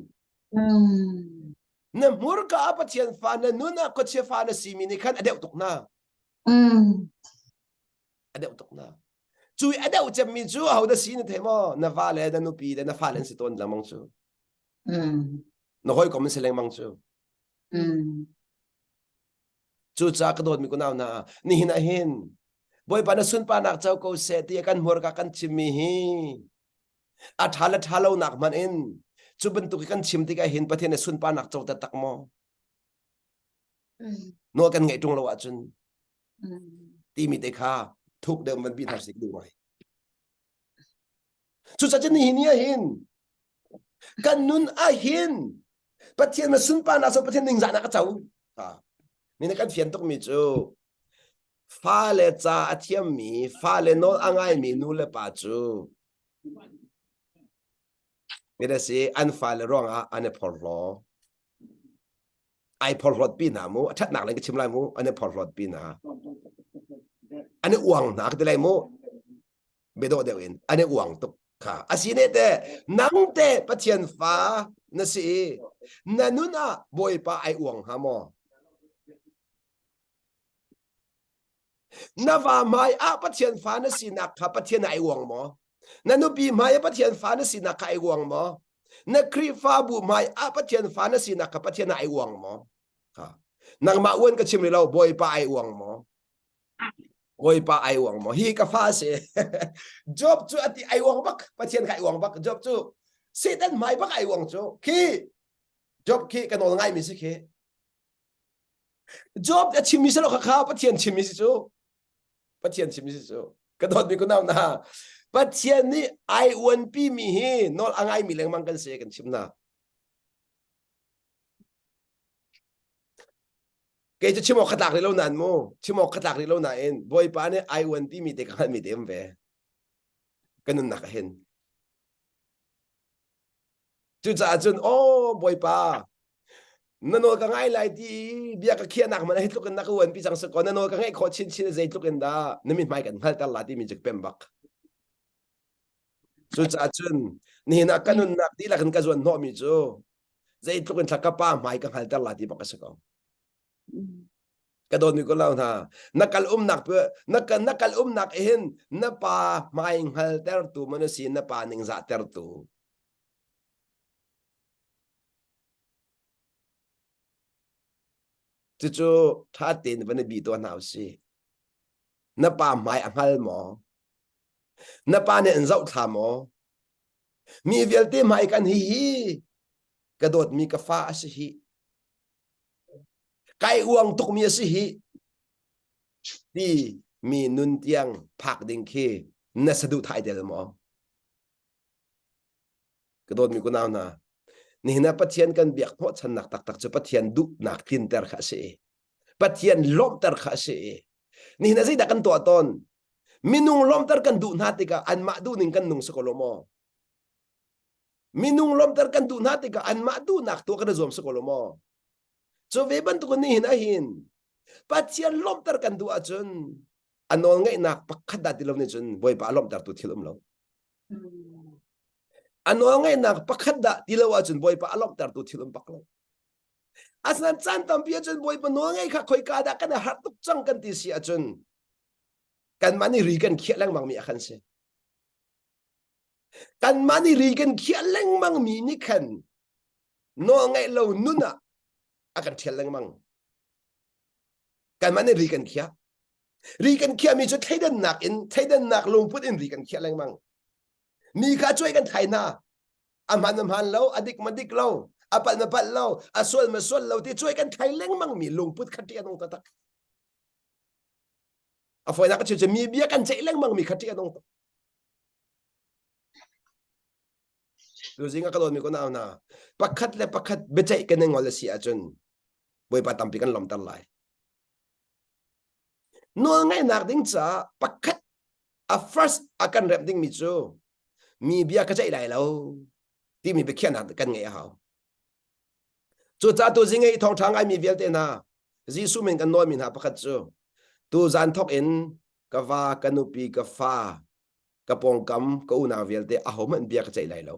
Mm. Na hmurka ah Pathian fa na nun ah khuachia fa na simi nih khan a deuh tuk na. Mm. A deuh tuk na. Cu i a deuh cemmi cu aho dah si na thei maw? Na va le na nupi le na fale an si tawn lengmang cu. Mm. Na hawikom an si lengmang cu. Mm. Cucaah ka dawtmi kunau hna, nihin ah hin Bawipa na sunparnak co ko seh ti kan hmurka kan chimmi hi a ṭha le ṭha lonak hmanh in cu bantuk i kan chim tikah hin Pathian na sunparnak co taktak maw? Nawl kan ngeih ṭung lo ahcun timi te kha thuk deuh van bi hna sik duh ngai. Cucaah cun nihin ni ah hin kan nun ah hin Pathian na sunparnak cu Pathian ningzahnak a co. Mi nih kan fian tukmi cu fale ca a thiammi, fale nawl a ngaimi nu le pa cu mi si an fale ruangah an i phorhlaw. Ai phorhlawt pi hna mu, a ṭhatnak lei ka chim lai mu, an i phorhlawt pi hna. An i uang hna ka ti lai mu. Biadawh deuh in an i uang tuk kha. Asi ne te nang te Pathian fa na si i na nun ah Bawipa ai uang hnga maw? Na va hmai ah Pathian fa na sinak kha Pathian ai uang maw? Na nupi hmai ah Pathian fa na sinak kha ai uang maw? Na Khrihfabu hmai ah Pathian fa na sinak kha Pathian ai uang maw? Ha. Nangmah uan ka chim rih lo, Bawipa ai uang maw? Bawipa ai uang maw? Hi ka fa si. Job cu ati ai uang bak, Pathian kha ai uang bak. Job cu Satan hmai bak ai uang cu. Khi Job khi ka nawl ngaimi si khi. Job a chimmi si lo kha kha Pathian chimmi si cu. Pathian chimmi si cu. Ka dawtmi kunau na. Pathian nih ai uanpi mi hi nawl a ngaimi lengmang kan si kan chim na. Kei cu chim awk ka tlak rih lo nain mu, chim awk ka tlak rih lo nain Bawipa nih ai uanpi mi te ka hngalhmi te um ve. Ka nunnak ah hin. Cucaah cun, aw Bawipa, na nawl ka ngai lai ti bia ka khiahnak man hi tluk in na ka uanpi cang si kaw na nawl ka ngaih khawh chinchin zeitluk in dah na mithmai kan hngalter la timi cu pem bak. Cucaah cun nihin ah ka nunnak dihlak in ka zuan hnawhmi cu zeitluk in thla ka pa hmai ka hngalter la ti bak a si ko. Ka dawtmi ko lau hna, na kal umnak na na kal umnak hin na pa hmai hngaltertu man si na pa ningzah tertu. Cucu ṭha tein van i bi tuah hna usih. Na pa hmai a hngal maw? Na pa nih an zohthla maw? Mi vialte hmai kan hi hi ka dawtmi ka fa a si hi. Kai uang tukmi a si hi. Ti mi nun tiang phak ding khi na saduhthah del maw? Ka dawtmi kunau hna, nihin ah Pathian kan biak hnawhchannak taktak cu Pathian duhnak tlinter kha a si i Pathian lawmhter kha a si i nihin ah zeidah kan tuah tawn? Minung lawmhter kan duh hna tikah anmah duhning kan nung si ko lo maw? Minung lawmhter kan duh hna tikah anmah duhnak tuah kan i zuam si ko lo maw? Cu ve bantuk in nihin ah hin Pathian lawmhter kan duh ahcun a nawlngeihnak pakhat dah ti lo nih cun Bawipa a lawmhtertu thil um lo. A nawlngeihnak pakhat dah ti lo ahcun Bawipa a lawmhtertu thil um bak lo. Asinain caan tampi ahcun Bawipa nawlngeih kha khoika dah kan i harh tuk cang kan ti si ahcun kanmah nih ri kan khiah lengmang mi a khan si. Kanmah nih ri kan khiah lengmang mi nih khan nawlngeih lo nun ah a kan ṭhial lengmang. Kanmah nih ri kan khiah. Ri kan khiahmi cu thleidannak in thleidannak lungput in ri kan khiah lengmang. Mi kha cuai kan thai hna. A hman a hmaan lo, a dik ma dik lo, a palh ma palh lo, a sual ma sual lo ti cuai kan thai lengmang mi lungput kha ṭih a nung taktak. A fawinak ka chim cu mi bia kan ceih lengmang mi kha ṭih a nung tuk. Tuzing a ka dawtmi ko nau hna, pakhat le pakhat biaceih kan i ngol a si ahcun Bawipa tampi kan lawmter lai. Nawlngaihnak ding caah pakhat a first a kan remh dingmi cu mi bia ka ceih lai lo timi biakhiahnak kan ngeih a hau. Cucaah tuzing i thawngṭha ngaimi vialte hna Jesuh min kan nawlmi hna pakhat cu tu zan thawk in ka va, ka nupi, ka fa, ka pawngkam, ka unau vialte ahohmanh bia ka ceih lai lo.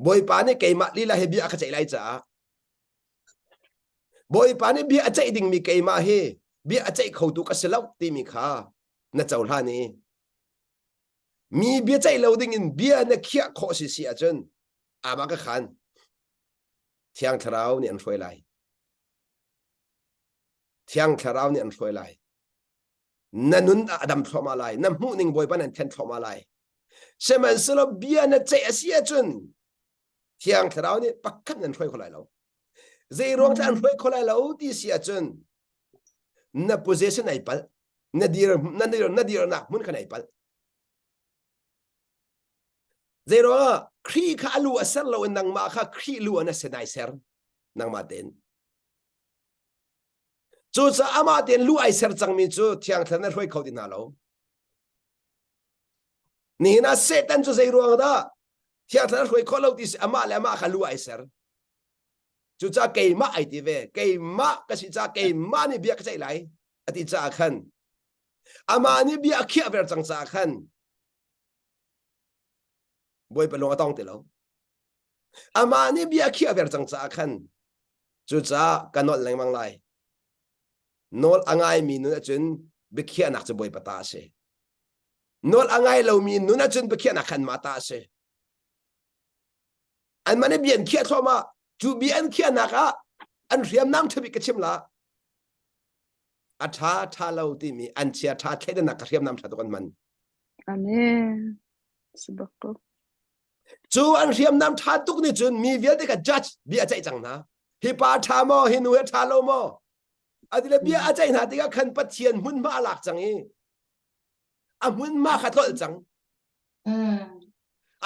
Bawipa nih keimah lila hi bia a ka ceih lai caah Bawipa nih bia a ceih dingmi keimah hi bia a ceih khotu ka si lo timi kha na cohlan i mi bia ceih lo ding in bia na khiah khawh si si ahcun amah ka khan Thiang Thlarau nih an hruai lai. Thiang Thlarau nih an hruai lai. Na nun ah a dam thluahmah lai. Na hmuhning Bawipa nan then thluahmah lai. Sihmanhsehlaw bia na ceih a si ahcun Thiang Thlarau nih pakhat nan hruai kho lai lo. Zei ruang an hruai kho lai lo ti si ahcun na position ai palh. Na dir na dir na dirnak hmun kha ai palh. Zei ruangah Khrih kha a lu a ser lo in nangmah kha Khrih lu an a se nai ser nangmah tein. Cucaah amah tein lu ai ser cangmi cu Thiang Thlarau na hruai kho ti hna lo. Nihin ah Satan cu zei ruang dah Thiang Thlarau hruai khawh lo ti si amah le amah kha lu ai ser. Cucaah keimah ai ti ve. Keimah ka si caah keimah nih bia ka ceih lai a ti caah khan amah nih bia a khiah ver cang caah khan Bawipa lung a tong ti lo. Amah nih bia a khiah ver cang caah khan cucaah ka nolh lengmang lai. Nawl a ngaimi nun ahcun biakhiahnak cu Bawipa ta a si. Nawl a ngai lomi nun ahcun biakhiahnak khan mah ta a si. Anmah nih bia an khiah thluahmah. Cu bia an khiahnak ah an hriamnam ṭhabik ka chim la. A ṭha ṭha lo timi an chia ṭha thleidannak ka hriamnam ṭha tuk an hman. Amen. Sabak ko. Cu an hriamnam ṭha tuk nih cun mi vialte kha judge bia a ceih cang hna. Hi pa ṭha maw, hi nu hi ṭha lo maw? Atile bia a ceih hna tikah khan Pathian hmunhma a lak cang i a hmunhma kha tlolh cang.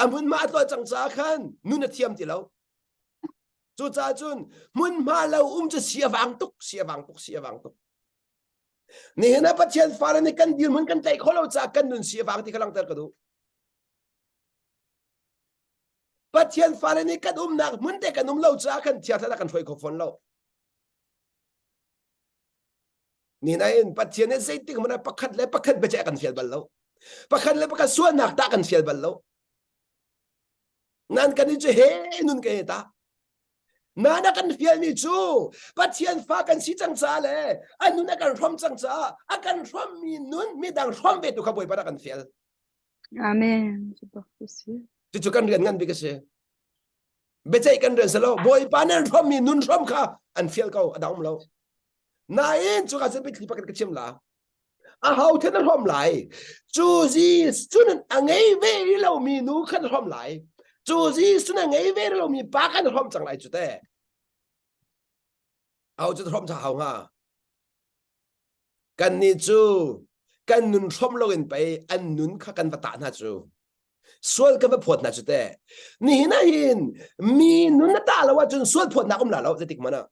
A hmunhma a tlolh cang caah khan nun a thiam ti lo. Cucaah cun hmunhma lo um cu si a vang tuk, si a vang tuk, si a vang tuk. Nihin ah Pathian fale nih kan dirhmun kan tlaih khawh lo caah kan nun si a vang ti kha langhter ka duh. Pathian fale nih kan umnak hmun te kan um lo caah kan thiang thlarau kan hruai kho fawn lo. Ni nain Pathian nih zeitik hmanh ah pakhat le pakhat biaceih a kan fial bal lo. Pakhat le pakhat sualnak tah kan fial bal lo. Nan kan i cu he nun ka he ta. Nana kan fialmi cu Pathian fa kan si cang caah le a nun a kan hrawm cang caah a kan hrawmmi nun midang hrawm ve tu kha Bawipa dah kan fial. Amen. Cucu kan rian ngan bik a si. Biaceih kan rian si lo. Bawipa nan hrawmmi nun hrawm kha an fial ko a dang um lo. Nain cuka cun biathli pakhat ka chim la. A ho then a hrawm lai. Cu Jesuh nun a ngei ve rih lomi nu khan hrawm lai. Cu Jesuh a ngei ve rih lomi pa khan hrawm cang lai cu te. Au cu hrawm cha hau hnga. Kannih cu kan nun hrawm loin pei an nun kha kan va tah hna cu. Sual kan va phawt hna cu teh. Nihin ah hin mi nun na tah lo ahcun sual phawtnak um la lo zeitik hmanh ah.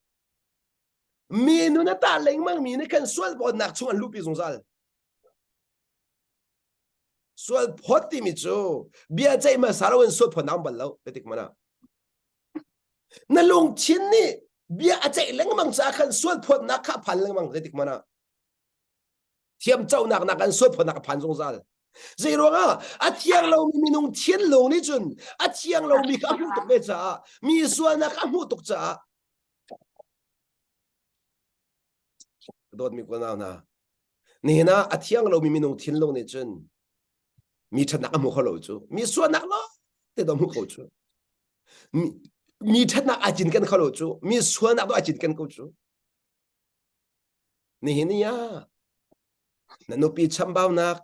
Mi nun a tah lengmang mi nih khan sual phawtnak chung an luhpi zungzal. Sual phawt timi cu bia ceih hmasa loin sual phawtnak um bal lo zeitik hmanh ah. Na lungthin nih bia a ceih lengmang caah khan sual phawtnak kha a phan lengmang zeitik hmanh ah. Thiam conak nak an sual phawtnak a phan zungzal. Zei ruangah a thiang lomi minung thinlung nih cun a thiang lomi kha a hmuh tuk ve caah mi sualnak kha a hmuh tuk caah dawtmi unau hna nihin ah a thiang lomi minung thinlung nih cun mi ṭhatnak a hmu kho lo cu mi sualnak lawng te do hmu kho cu mi ṭhatnak aa cinken kho lo cu mi sualnak do aa cinken ko cu nihin ni ah na nupi chambaunak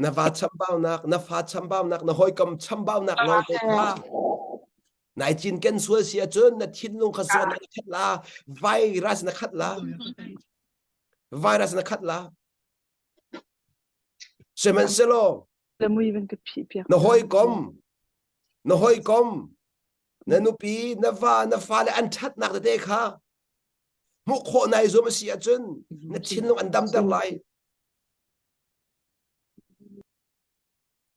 na va chambaunak na fa chambaunak na hawikom chambaunak lawng te kha nai cinken sual si ahcun na thinlung kha sual na khat la virus na khat la virus na khat la Sihmanhsehlaw na hawikom na hawikom na nupi na va na fale an ṭhatnak tete kha hmuh khawh nai zuam a si ahcun na thinlung an damter lai.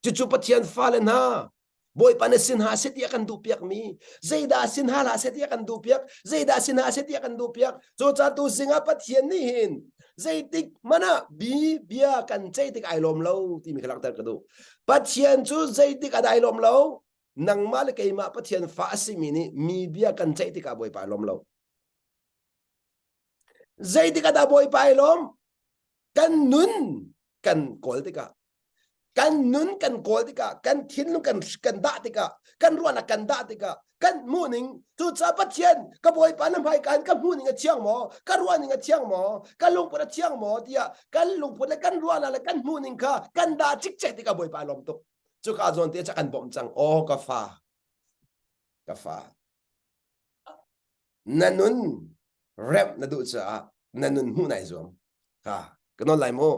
Cucu Pathian fale hna Bawipa na sin ha seh tiah kan duhpiakmi zeidah sin ha hlah seh tiah kan duhpiak zeidah sin ha seh tiah kan duhpiak cucaah tu zingah Pathian nih hin zeitik hmanh ah bi bia kan ceih tik ai lawm lo timi kha langhter ka duh Pathian cu zeitik ah dah ai lawm lo nangmah le keimah Pathian fa a simi nih mi bia kan ceih tikah Bawipa ai lawm lo zeitik ah dah Bawipa ai lawm kan nun kan kawl tikah kan nun kan kawl tikah kan thinlung kan kan dah tikah kan ruahnak kan dah tikah kan hmuh ning cucaah Pathian ka Bawipa na hmaikaan ka hmuh ning a thiang maw ka ruah ning a thiang maw ka lungput a thiang maw tiah kan lungput le kan ruahnak le kan hmuh ning kha kan dah cikcek tikah Bawipa a lawm tuk cuka zawn te ca kan bawmh cang aw ka fa ka fa Na nun remh na duh caah na nun hmuh nai zuam. Ka ka nawl lai mu.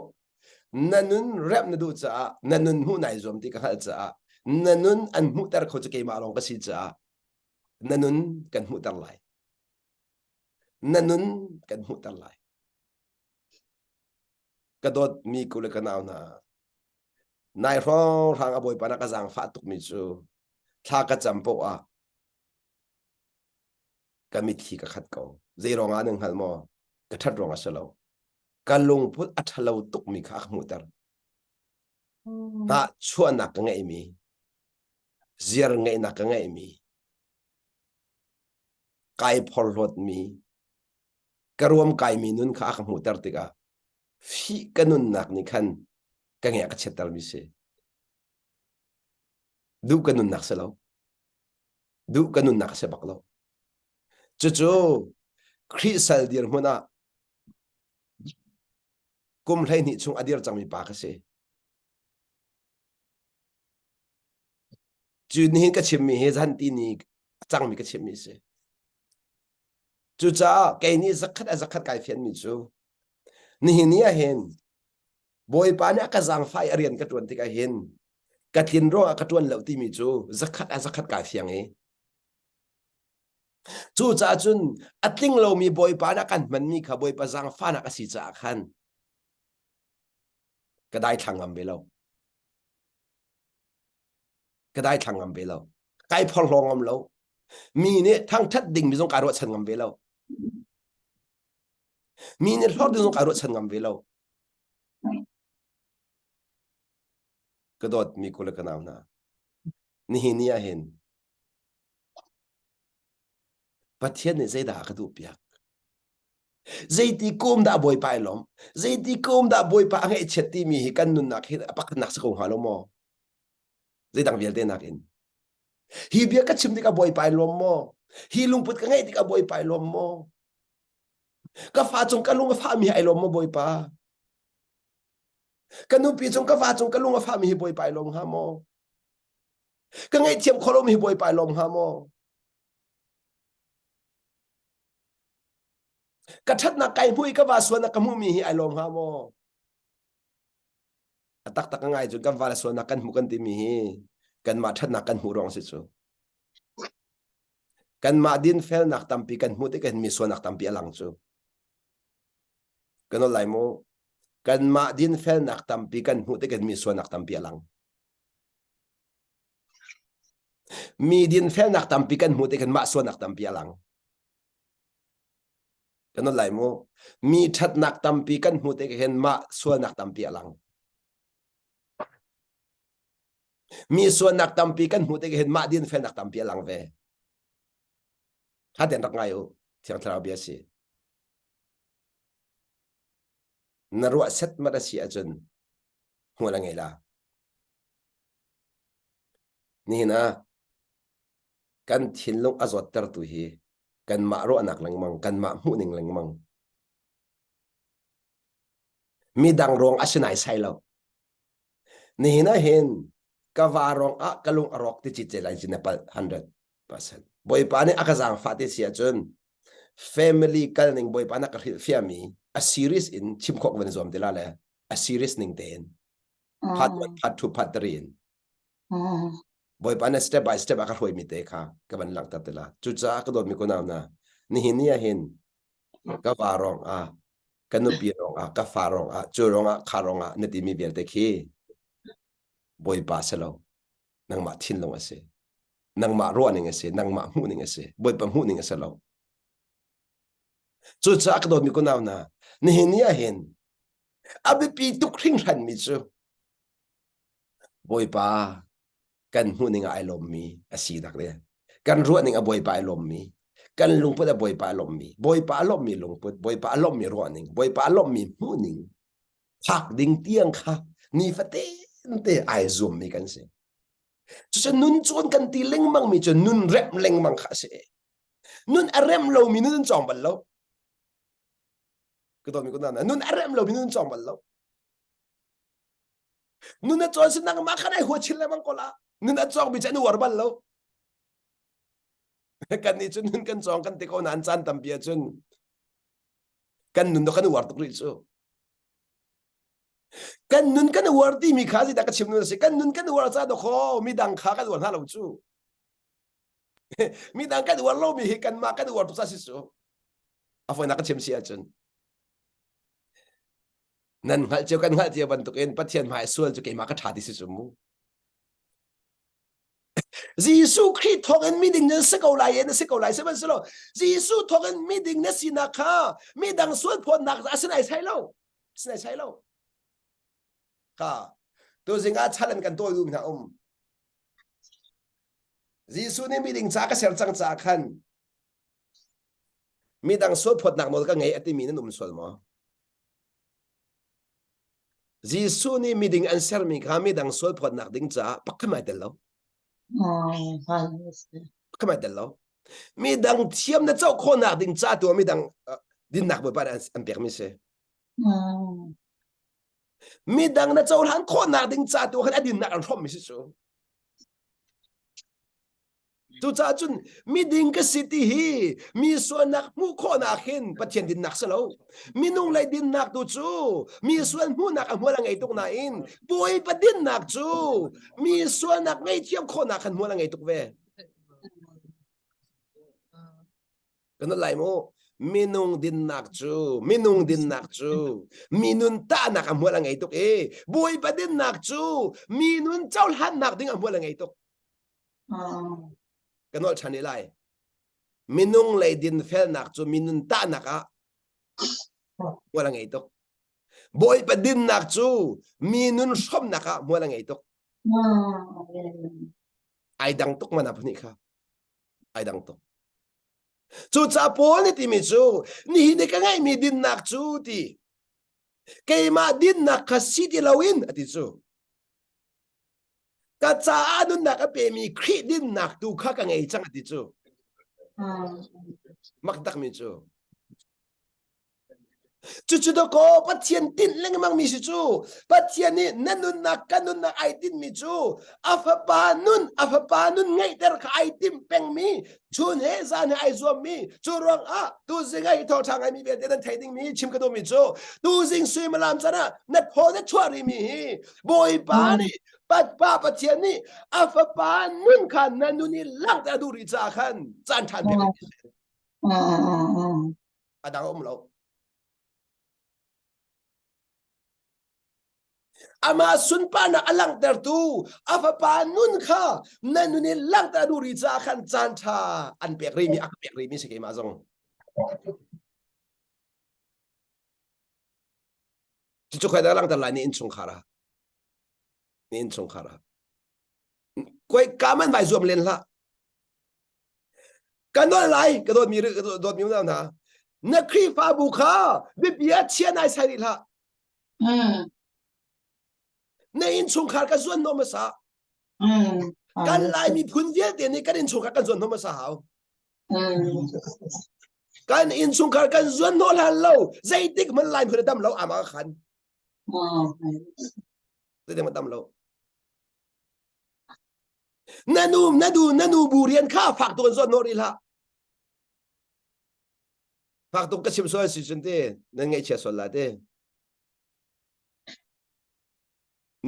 Na nun remh na duh caah na nun hmuh nai zuam ti ka hngalh caah na nun an hmuhter kho cu keimah lawng ka si caah na nun kan hmuhter lai. Na nun kan hmuhter lai. Ka dawtmi ku le ka nau hna, nai hrawnghrang a Bawipa na ka zaangfah tukmi cu thla ka cam poah ah ka mitthli ka khat ko. Zei ruangah nan hngal maw? Ka ṭhat ruangah si lo. Ka lungput a ṭhalo tukmi kha a ka hmuhter. Tah chuahnak ka ngeihmi, ziar ngeihnak ka ngeihmi, kai phorhlawtmi, ka ruam kaimi nun kha a ka hmuhter tikah fih ka nunnak nih khan ka nge a ka chiattermi si. Duh ka nunnak si lo. Duh ka nunnak a si bak lo. Cucu Khrih sal dirhmun ah kum 12 chung a dir cangmi pa ka si. Cu nihin ka chimmi hi zanti ni a cangmi ka chimmi a si. Cucaah kei nih zakhat a zakhat kai fianmi cu nihin ni ah hin Bawipa nih a ka zaangfah i a rian ka ṭuan tikah hin ka tlin ruangah ka ṭuan lo timi cu zakhat a zakhat kaa fiang i cucaah cun a tling lomi Bawipa nih a kan hmanmi kha Bawipa zaangfahnak a si caah khan ka daithlang ngam ve lo. Ka daithlang ngam ve lo. Kai phorhlaw ngam lo. Mi nih thangṭhat dingmi zong kaa ruahchan ngam ve lo. Mi nih hlorh ding zong kai ruahchan ngam ve lo. Ka dawt mi kule ka nau hna. Nihin ni ah hin Pathian nih zeidah a ka duh piak? Zeiti kum dah Bawipa ai lawm? Zeiti kum dah Bawipa a ngaihchiat timi hi kan nunnak hi a pakhatnak si ko hnga lo maw? Zeidang vialte nakin. Hi bia ka chim tikah Bawipa ai lawm maw? Hi lungput ka ngeih tikah Bawipa ai lawm maw? Ka fa cung ka lung a fahmi hi ai lawm maw Bawipa? Ka nupi cung ka va cung ka lung a fahmi hi Bawipa ai lawm hnga maw? Ka ngaihthiam khawh lomi hi Bawipa ai lawm hnga maw? Ka ṭhatnak kai hmuh i ka va sualnak ka hmuhmi hi ai lawm hnga maw? A taktak a ngai cun kan va le sualnak kan hmuh kan timi hi kanmah ṭhatnak kan hmuh ruang si cu. Kanmah dinfelnak tampi kan hmuh tikah mi sualnak tampi a lang cu. Kan ol lai mu. Kanmah dinfelnak tampi kan hmuh tikah mi sualnak tampi a lang. Mi dinfelnak tampi kan hmuh tikah mah sualnak tampi a lang. Kan ol lai mu. Mi ṭhatnak tampi kan hmuh tikah hin mah sualnak tampi a lang. Mi sualnak tampi kan hmuh tikah hin mah dinfelnak tampi a lang ve. Haten rak ngai u. Thiang Thlarau bia si. Na ruah set mat a si ahcun hmual a ngei la. Nihin ah kan thinlung a zawttertu hi kanmah ruahnak lengmang, kanmah hmuhning lengmang. Midang ruang a si naisai lo. Nihin ah hin ka va ruang ah ka lung a rawk ti cit lai cin na palh 100%. Bawipa nih a ka zaangfah ti si ahcun family kal ning Bawipa na ka hrilh fiami a series in chim khawh van zuam ti la le a series ning tein part 1 part 2 part 3 in Bawipa nih step by step a ka hruaimi te kha ka van langhter te la. Cucaah ka dawtmi kunau hna, nihin ni ah hin ka va rong ah, ka nupi rong ah, ka fa rong ah, cu rong ah, kha rong ah na timi vialte khi Bawipa si lo. Nangmah thinlung a si. Nangmah ruahning a si. Nangmah hmuhning a si. Bawipa hmuhning a si lo. Cucaah ka dawtmi kunau hna, nihin ni ah hin a biapi tuk hringhranmi cu Bawipa kan hmuhning ah ai lawmmi a sinak le kan ruahning a Bawipa ai lawmmi kan lungput a Bawipa a lawmmi Bawipa a lawmmi lungput Bawipa a lawmmi ruahning Bawipa a lawmmi hmuhning phak ding tiang kha nifatin te ai zuammi kan si cucu nun cawn kan ti lengmang mi cu nun remh lengmang kha a si nun a rem lomi nun an cawng bal lo ka dawmi ko na nun a rem lomi nun cawng bal lo Nun a cawn si nangmah khan ai hua chin lengmang ko la. Nun a cawng mi cu an uar bal lo. Kan nih cu nun kan cawng kan ti ko nain caan tampi ahcun kan nun kan uar tuk rih cu. Kan nun kan uar timi kha zeidah ka chim nun a si. Kan nun kan uar ca dawkaw midang kha kan uar hna lo cu. Midang kan uar lomi hi kanmah kan uar tuk ca si cu. A fawinak ka chim si ahcun. Nan hngalh cio kan hngalh cio bantukin Pathian hmai sual cu keimah ka ṭha ti si cu mu. Jesuh Khrih thawngin miding na si ko lai na si ko lai sihmanhsehlaw Jesuh thawngin miding na sinak kha midang sual phawtnak a si nai sai lo si nai sai lo kha tuzing ah challenge kan tawi duh hna um Jesuh nih miding ca ka ser cang ca khan midang sual phawtnak nawl ka ngei a timi nan um sual maw Jesuh nih miding an sermi kha midang sualphawtnak ding caah pakhat ai tel lo. Pakhat ai tel lo. Midang thiam na co khawhnak ding ca tu ah midang dinnak Bawipa nih an pekmi si. Midang na cohlan khawhnak ding ca tu khan a dinnak an hrawmmi si cu. Cucaah cun miding ka si ti hi mi sualnak hmuh khawhnak hin Pathian dinnak si lo. Minung lei dinnak tu cu mi sual hmuhnak a hmual a ngei tuk nain Bawipa dinnak cu mi sualnak ngaihthiam khawhnak khan hmual a ngei tuk ve. Kan lai mu minung dinnak cu minung dinnak cu minun tahnak a hmual a ngei tuk i Bawipa dinnak cu minun cohlannak ding a hmual a ngei tuk. Ka nolh ṭhan rih lai. Minung lei dinfelnak cu minun tahnak ah. Hmual a ngei tuk. Bawipa dinnak cu mi nun hrawmnak ah hmual a ngei tuk. Ai dang tuk mana phuni kha. Ai dang tuk. Cucaah Paul nih timi cu nihin i ka ngeihmi dinnak cu ti keimah dinnak kha si ti loin a ti cu ka caah nunnak a pemi Khrih dinnak tu kha ka ngei cang a ti cu mak takmi cu Cucu dakaw Pathian tinh lengmang mi si cu Pathian nih na nunnak ka nunnak ai tinhmi cu a fapa nun a fapa nun ngeihter kha ai timh pengmi chun he zan he ai zuammi cu ruangah tuzing ah hi thawngṭha ngaimi vialte nan theih dingmi chim ka duhmi cu tuzing suimilam can ah na thaw na chuah rihmi hi Bawipa nih Pa Pathian nih a fapa nun kha na nun i langhter a duh rih caah khan caan ṭhan pek a dang a um lo. Amah sunparnak a langhtertu a fapa nun kha na nun in langhter a duh rih caah khan caan ṭha an pek rihmi a ka pek rihmi si keimah zong. Cucu khoi dah langhter lai ni innchungkhar ah. Ni innchungkhar ah. Koi ka man vai zuam len hlah. Ka nawl lai ka dawtmi ka dawtmi unau hna na Khrihfabu kha biapi ah chia nai sai rih hlah. Na innchungkhar ka zuan hnawh hmasa. Kan Lai miphun vialte nih kan innchungkhar kan zuan hnawh hmasa hau. Kan innchungkhar kan zuan hnawh hlan lo zeitik hmanh Lai miphun a dam lo ama ka khan. Zeitik hmanh dam lo. Na nu na nu na nu bu rian kha fak tuk in zuan hnawh rih hlah. Fak tuk ka chim sual si cun te nan ngaihchia sual la te.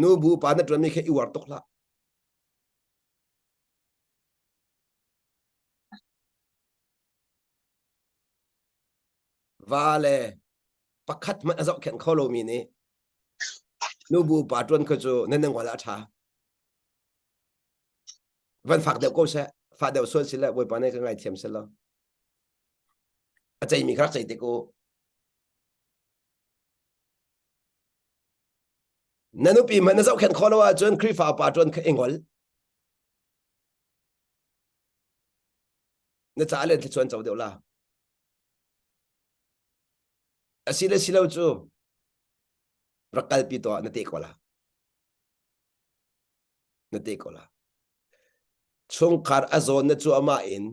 Nu bu pa na ṭuanmi kha i uar tuk hlah. Va le pakhat hmanh a zohkhenh kho lomi nih nu bu pa ṭuan kha cu nan nan ngol ah a ṭha. Van fak deuh ko seh. Fah deuh sual sile Bawipa nih ka ngaithiam selaw. A ceimi kha rak cei te ko. Na nupi hmanh na zohkhenh khawh lo ahcun Khrihfa upa ṭuan kha i ngol. Na caah le thluachuah co deuh la. Asi le si lo cu rak kalpi tuah na te ko la. Na te ko la. Chungkhar a zawn na cuahmah in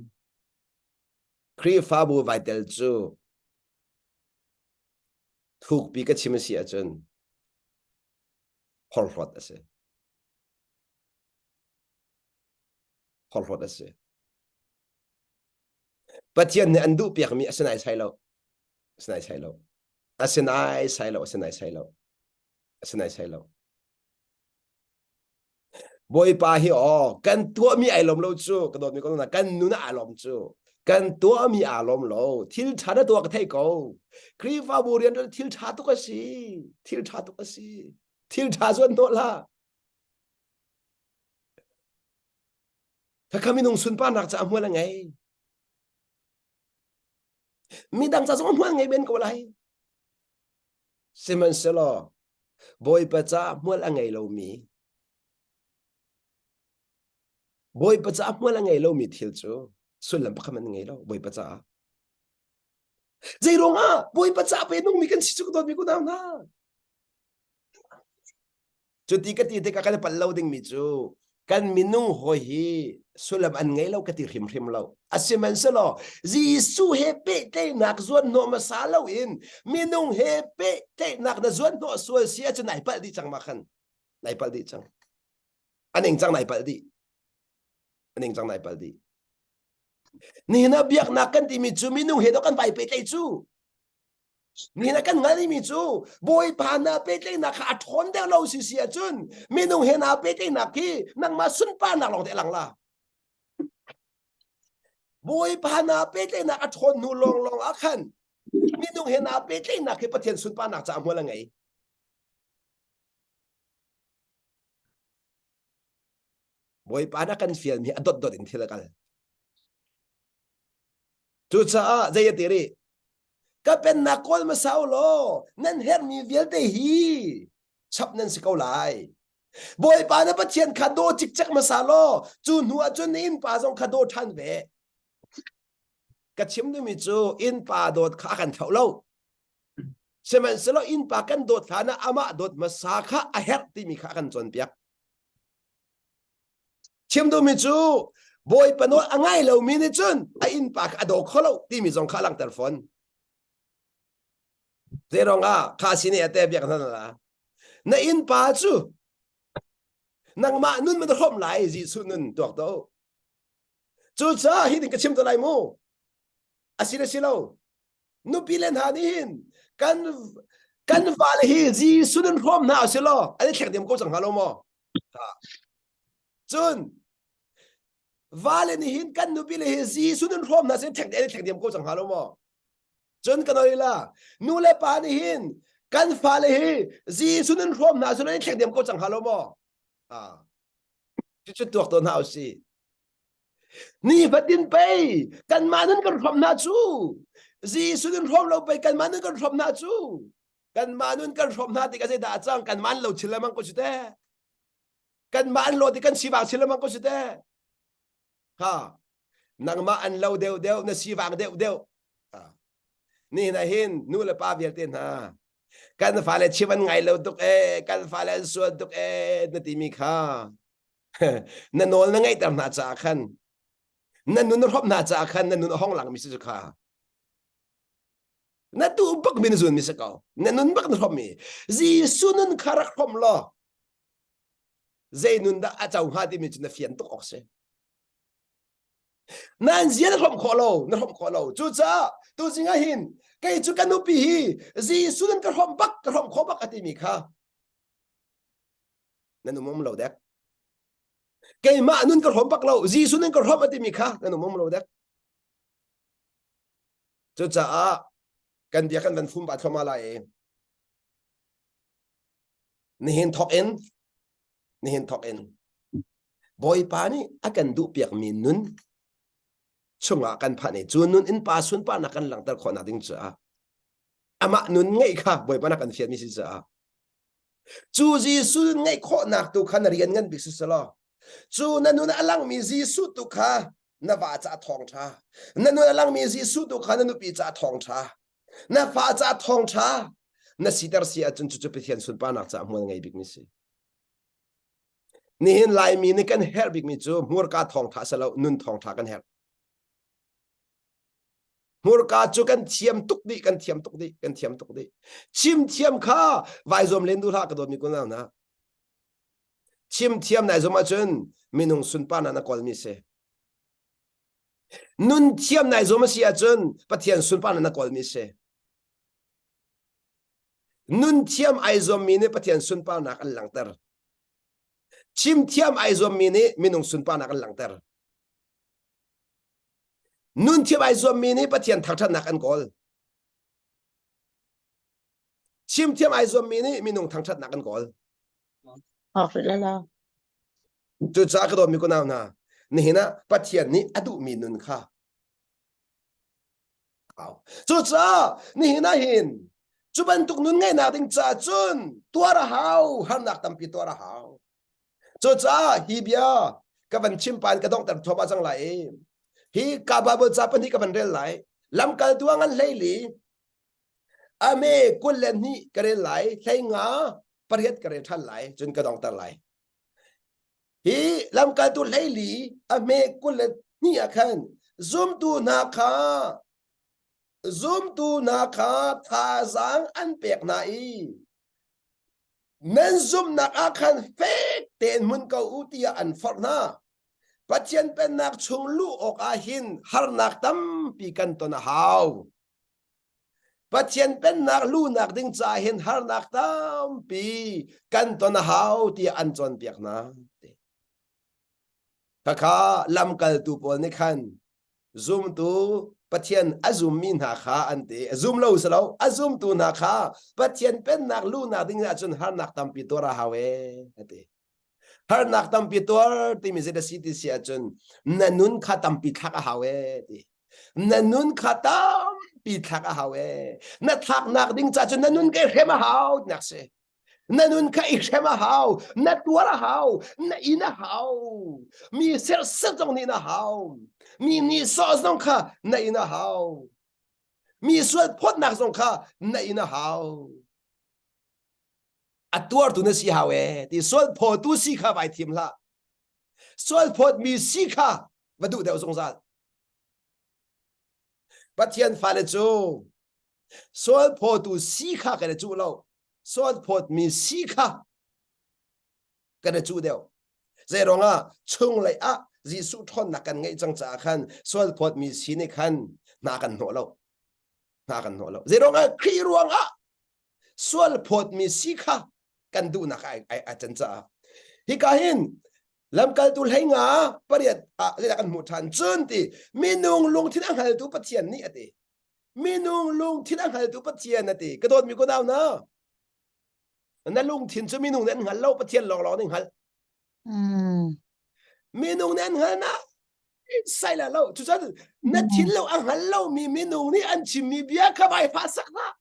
Khrihfabu vai tel cu thukpi ka chim a si ahcun horhlawt a si. Horhlawt a si. Pathian nih an duh piakmi a si nai sai lo. A si nai sai lo. A si nai sai lo. A si nai sai lo. A si nai sai lo. Bawipa hi aw kan tuahmi ai lawm lo cu ka dawtmi ko na kan nun ah aa lawm cu kan tuahmi aa lawm lo thil ṭha na tuah ka thei ko Khrihfabu rian thil ṭha tuk a si thil ṭha tuk a si thil ṭha zuan hnawh hlah Khakha minung sunparnak caah hmual a ngei midang ca zong hmual ngei men ko lai Sihmanhsehlaw Bawipa caah hmual a ngei lomi Bawipa caah hmual a ngei lomi thil cu sullam pakhat an ngei lo Bawipa caah. Zei ruangah Bawipa caah pe nungmi kan si cu ka dawtmi kunau hna. Cuti ka ti tikah kan i palh lo dingmi cu kan minung hawi hi sullam an ngei lo ka ti hrimhrim lo. Asihmanhsehlaw Jesuh he pehtlaihnak zuan hnawh hmasa loin minung he pehtlaihnak na zuan hnawh sual si ahcun nai palh dih cang ma khan. Nai palh dih cang. A ning cang nai palh dih. A ning cang nai palh dih. Nihin ah biaknak kan timi cu minung he dawh kan vai pehtlaih cu. Nihin ah kan hngalhmi cu Bawipa na pehtlaihnak kha a ṭhawn deuh lo si si ahcun minung he naa pehtlaihnak khi nangmah sunparnak lawng te a lang la. Bawipa naa pehtlaihnak a ṭhawn hnu lawnglawng ah khan minung he naa pehtlaihnak khi Pathian sunparnak caah hmual a ngei. Bawipa na kan fialmi a dotdot in thil a kal. Cucaah zei a ti rih? Ka pennak kawl hmasa u law nan herhmi vialte hi chap nan si ko lai. Bawipa na Pathian kha daw cikcek hmasa law cu hnu ah cun na innpa zong kha daw ṭhan ve. Ka chim duhmi cu innpa dawt kha a kan thlauh lo. Sihmanhsehlaw innpa kan dawt hlan ah amah dawt hmasa kha a herh timi kha a kan cawnpiak. Chim duhmi cu Bawipa nawl a ngai lomi nih cun a innpa kha a daw kho lo timi zong kha a langhter fawn. Zeiruangah kha sin i a te biak hna la. Na innpa cu nangmah nun man hrawm lai Jesuh nun tuak to. Cucaah hi ding ka chim to lai mu. A si le si lo. Nupi le hna nih hin kan kan vale hi Jesuh nun hrawm hna a si law an i thlek diam ko cang hnga lo maw? Cun vale nih hin kan nupi le hi Jesuh nun hrawm hna sin thlek an i thlek diam ko cang hnga lo maw? Cun kan oi la nu le pa nih hin kan fale hi Jesuh nun hrawm hna sin an i thlek diam ko cang hnga lo maw? Ah. Cucu tuak to hna usih. Ni fatin pei kanmah nun kan hrawm hna cu Jesuh nun hrawm lo pei kanmah nun kan hrawm hna cu kanmah nun kan hrawm hna tik a zeidah a cang kanmah an lo chin lengmang ko cu te kanmah an lo ti kan sivang chin lengmang ko cu te ha nangmah an lo deuh deuh na sivang deuh deuh ni na hin nu le pa vialte hna kan fale chim an ngai lo tuk e kan fale an sual tuk e na timi kha na nawl na ngeihter hna caah khan na nun na hrawmh hna caah khan na nun a hong langmi si cu kha na duh bak mi na zun mi si ko na nun bak na hrawmh mi Jesuh nun kha rak hrawmh law zei nun dah a co hnga timi cu na fian tuk awk si nan zia na hrawmh khawh lo na hrawmh khawh lo cucaah tuzing ah hin kei cu ka nupi hi Jesuh nun ka hrawmh bak ka hrawmh khawh bak a timi kha nan um um lo dek keimah nun ka hrawm bak lo Jesuh nun ka hrawm a timi kha nan um um lo dek cucaah kan bia kan van fum ba thluahmah lai i nihin thawk in nihin thawk in Bawipa nih a kan duh piakmi nun chungah kan phah i cu nun in pa sunparnak kan langhter khawhnak ding caah amah nun ngeih kha Bawipa na kan fialmi si caah Cu Jesuh ngeih khawhnak tu kha na rian ngan bik si selaw cu na nun a langmi Jesuh tu kha na va caah thawngṭha na nun a langmi Jesuh tu kha na nupi caah thawngṭha na fa caah thawngṭha na siter si ahcun cucu Pathian sunparnak caah hmual ngei bikmi si. Nihin Laimi nih kan herh bikmi cu hmurka thawngṭha si lo nun thawngṭha kan herh. Hmurka cu kan thiam tuk dih, kan thiam tuk dih, kan thiam tuk dih. Chim thiam kha vai zuam len duh hlah ka dawtmi kunau hna. Chim thiam nai zuam ahcun minung sunparnak na kawlmi si. Nun thiam nai zuam a si ahcun Pathian sunparnak na kawlmi si. Nun thiam ai zuammi nih Pathian sunparnak an langhter. Chim thiam ai zuammi nih minung sunparnak an langhter. Nun thiam ai zuammi nih Pathian thangṭhatnak an kawl. Chim thiam ai zuammi nih minung thangṭhatnak an kawl. Cucaah ka dawtmi kunau hna, nihin ah Pathian nih a duhmi nun kha Cucaah nihin ah hin cu bantuk nun ngeihnak ding caah cun tuar a hau, harnak tampi tuar a hau. Cucaah hi bia ka van chim pa in ka donghter thuahmah cang lai i hi ka Bible ca pahnih ka van rel lai. Lamkaltu ah ngan hleili ame 22 ka rel lai, 15 pariat ka rel ṭhan lai, cun ka donghter lai. Hi lamkaltu 14 a hme 22 ah khan zumtu hna kha zumtu hna kha thazaang an pek hna i nan zumhnak ah khan fek tein hmun ko u tiah an forh hna. Pathian pennak chung luh awkah hin harnak tampi kan ton a hau. Pathian pennak luhnak ding caah hin harnak tampi kan ton a hau tiah an cawnpiak hna. Khakha lamkaltu pawl nih khan zumtu Pathian a zummi hna kha an ti. Zum lo si lo, a zumtu hna kha Pathian pennak luhnak ding ahcun harnak tampi tuar a hau ee, a ti. Harnak tampi tuar timi zei si ti si ahcun na nun kha tampi thlak a hau ee ti. Na nun kha tampi. tampi thlak a hau e. Na thlaknak ding ca cun na nun ke hrem a hau nak si. Na nun kha i hrem a hau, na tuar a hau, na in a hau. Mi serhsat zong nih na hau. Mi nih sawh zong kha na in a hau. Mi sual phawtnak zong kha na in a hau. A tuartu na si hau e. Ti sual phawtu si kha vai thim hlah. Sual phawtmi si kha va duh deuh zungzal. Pathian fale cu sual phawtu si kha kan i cuh lo. Sual phawtmi si kha kan i cuh deuh. Zeiruangah chunglei ah Jesuh ṭhawnnak kan ngeih cang caah khan sual phawtmi si nih khan hna kan hnawh lo. Hna kan hnawh lo. Zeiruangah Khrih ruangah sual phawtmi si kha kan duhnak ai ai ai can caah hika hin lamkaltu hleinga pariat ah zeidah kan hmuh ṭhan cun ti minung lungthin a hngaltu Pathian nih a ti minung lungthin a hngaltu Pathian a ti ka dawtmi ko nau na na lungthin cu minung nih an hngal lo Pathian lawnglawng nih hngal minung nih an hngal na sai la lo cucun na thin lo a hngal lomi minung nih an chimmi bia kha vai fa sak hlah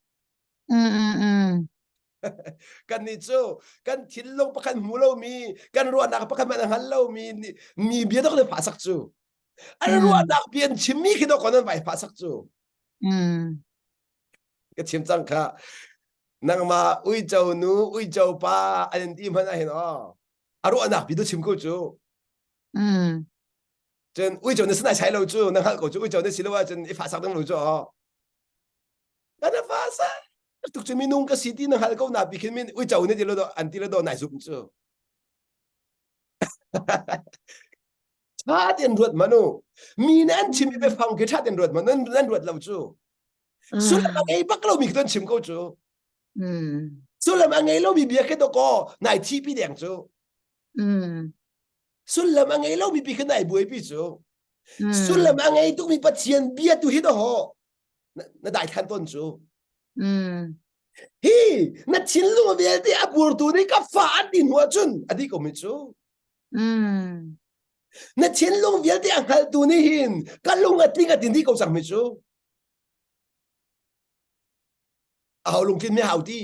Kan nih cu kan thinlung pakhat hmu lomi kan ruahnak pakhat hmanh a hngal lomi mi bia dok nan fahsak cu. An ruahnak bia an chimmi khi dok nan vai fahsak cu. Ka chim cang kha. Nangmah uico nu uico pa an in ti hmanh ah hin aw a ruahnak bi tu chim ko cu. Cun uico na sinai sai lo cu na hngalh ko cu uico na si lo ahcun i fahsak ding lo cu aw. Kan fa sa tuk cu minung ka si ti na hngal ko na pi khin min uico ne ti lo do an ti lo do nai zum cu. Tha ten ruat manu. Mi ne an chim mi biafang khi tha ten ruat manu nan ruat lo cu. Sullam a ngei bak lo mi khi an chim ko cu. Sullam a ngei lo mi bia khi to ko nai thi pi deng cu. Sullam a ngei lo mi pi khi nai buai pi cu. Sullam a ngei tuk mi Pathian bia tu hi to ho na dai than ton cu hi na thinlung vialte a burtu nih ka fa an ti hnu ahcun a di ko mi cu na thinlung vialte a hngaltu nih hin ka lung a tling a tin dih ko cang mi cu a ho lungtlin mi hau ti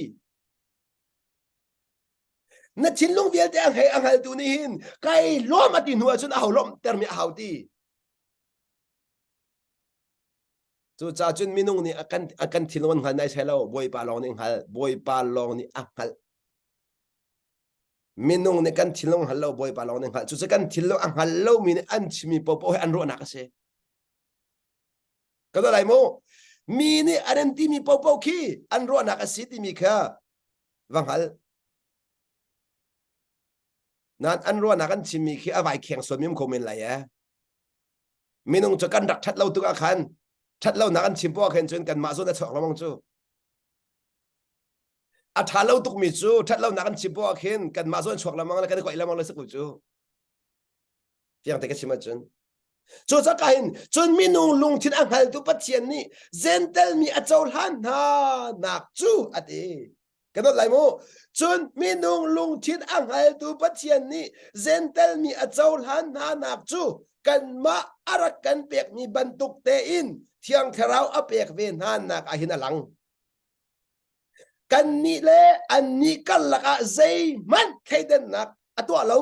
na thinlung vialte a hei a hngaltu nih hin kai lawm a ti hnu ahcun a ho lawmh ter mi a hau ti Cucaah cun minung nih a kan a kan thinlung an hngal nai sai lo. Bawipa lawng nih hngal. Bawipa lawng nih a hngalh. Minung nih kan thinlung hngal lo, Bawipa lawng nih hngalh. Cucu kan thinlung a hngal lomi nih an chimmi paohpaoh hi an ruahnak a si. Ka lai mu. Mi nih an an timi paohpaoh khi an ruahnak a si timi kha va hngal. Nan an ruahnak an chimmi khi a vai kheng sual mi um kho men lai eh. Minung cu kan rak ṭhat lo tuk ah khan ṭhat lonak an chim poah khin cun kanmah zawn a chuak lengmang cu. A ṭha lo tukmi cu ṭhat lonak an chim poah khin kanmah zawn chuak lengmang le kan i koih lengmang le si ko cu. Fiang te ka chim ahcun. Cu caka hin cun minung lungthin a hngaltu Pathian nih Gentel mi a cohlan hna nak cu a ti. Ka dawt lai mu. Cun minung lungthin a hngaltu Pathian nih Gentel mi a cohlan hna nak cu kanmah a rak kan pekmi bantuk tein Thiang Thlarau a pek ve hna nak ah hin a lang. Kannih le annih karlak ah zeihmanh thleidannak a tuah lo.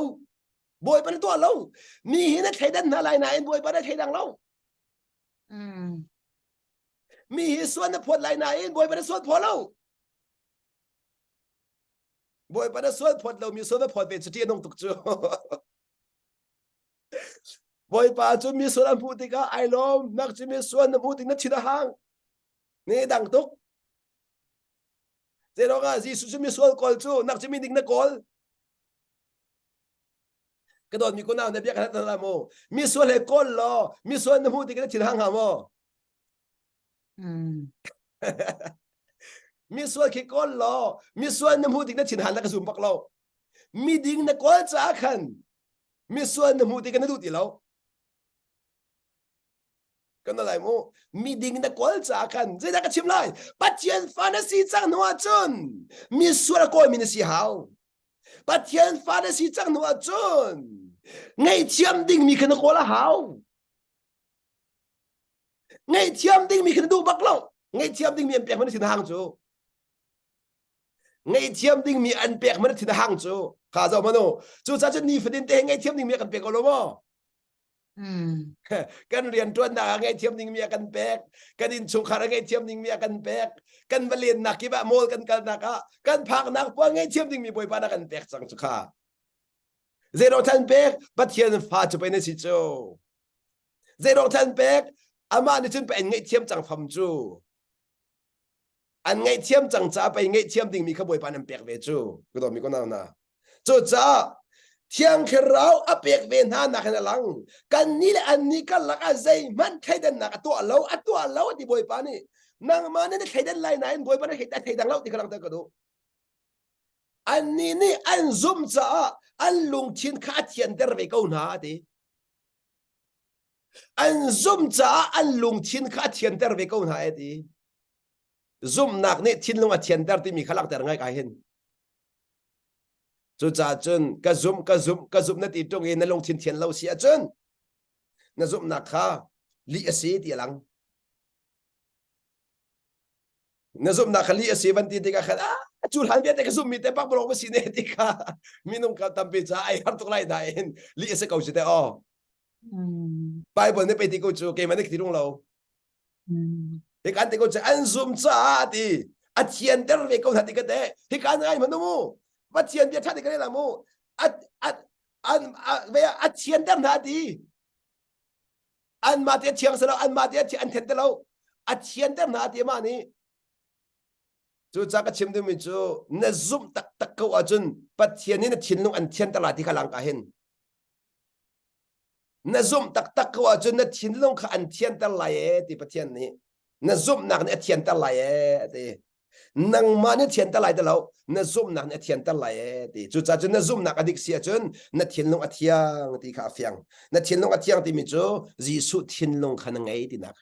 Bawipa na tuah lo. Mi hi na thleidan hna lai nain Bawipa na thleidang lo. Mi hi sual na phawt lai nain Bawipa na sual phaw lo. Bawipa na sual phawt lo mi sual na phawt ve cu ṭih a nung tuk cu. Bawipa cu mi sual an hmuh tikah ai lawm, nak cu mi sual na hmuh tik na thin a hang. Ni dang tuk. Zeiruang ah Jesuh cu mi sual kawl cu nak cu mi ding na kawl. Ka dawt mi kunau na bia ka hlat la mu. Mi sual he kawl law mi sual na hmuh tik na thin hang hnga maw? Mi sual khi kawl law mi sual na hmuh tik na thin han na ka zum bak lo. Mi ding na kawl caah khan mi sual na hmuh tik na duh ti lo. Kan lai mu mi ding na kawl caah khan zeidah ka chim lai Pathian fa na si cang hnu ahcun mi sual a kawl mi na si hau. Pathian fa na si cang hnu ahcun ngaihthiam ding mi kha na kawl a hau. Ngaihthiam ding mi kha na duh bak lo. Ngaihthiam dingmi an pek man thin hang cu. Ngaihthiam dingmi an pek man thin hang cu. Kha zo manu. Cu ca cun nifatin te ngaihthiam dingmi a kan pek ko lo maw? Mm. Kan rian ṭuannak ah ngaihthiam dingmi a kan pek. Kan innchungkhar ah ngaihthiam dingmi a kan pek. Kan va lennak kip ah mall kan kalnak ah kan phaknak puan ngaihthiam dingmi Bawipa na kan pek cang cu kha. Zeirawng than pek Pathian fa cu pei na si cu. Zeirawng than pek amah nih cun pei an ngaihthiam cang fam cu. An ngaihthiam cang caah pei ngaihthiam dingmi kha Bawipa nan pek ve cu. Ka dawtmi ko nau hna. Cucaah Thiang Thlarau a pek ve hna nak in a lang. Kan nih le an nih karlak ah zeihmanh thleidannak a tuah lo, a tuah lo ti Bawipa nih. Nangmah nih na thleidan lai nain Bawipa nih a thleidang lo ti kha langhter ka duh. Annih nih an zumh caah an lungthin kha a thianter ve ko hna a ti. An zumh caah an lungthin kha a thianter ve ko hna a ti. Zumhnak nih thinlung a thianter timi kha langhter ngai ka hin. Cucaah cun ka zumh ka zumh ka zumh na ti ṭung i na lungthin thian lo si ahcun na zumhnak kha lih a si ti a lang. Na zumhnak kha lih a si van ti tikah khan ah cu hlan vialte ka zumhmi te pakpalawng va si ne ti kha minung ka tampi caah ai har tuk lai nain lih a si ko si te aw. Bible nih pei ti ko cu keimah nih ka ti rung lo. Hikan ti ko cu an zum caah ti a thianter ve ko hna ti ka te hikan ngai hmanh mu Pathian bia ṭha ti ka rel mu a a an a thianter hna ti anmah te a thiang si lo anmah te an then te lo a thianter hna ti amah nih cucaah ka chim duhmi cu na zumh taktak ko ahcun Pathian nih na thinlung an thianter lai ti kha lang ka hin na zumh taktak ko ahcun na thinlung kha an thianter lai ee ti Pathian nih na zumhnak nih a thianter lai ee ti nangmah nih thianter lai ti lo na zumhnak nih a thianter lai ee ti cucaah cun na zumhnak a dik si ahcun na thinlung a thiang ti kha a fiang na thinlung a thiang timi cu Jesuh thinlung kha na ngei tinak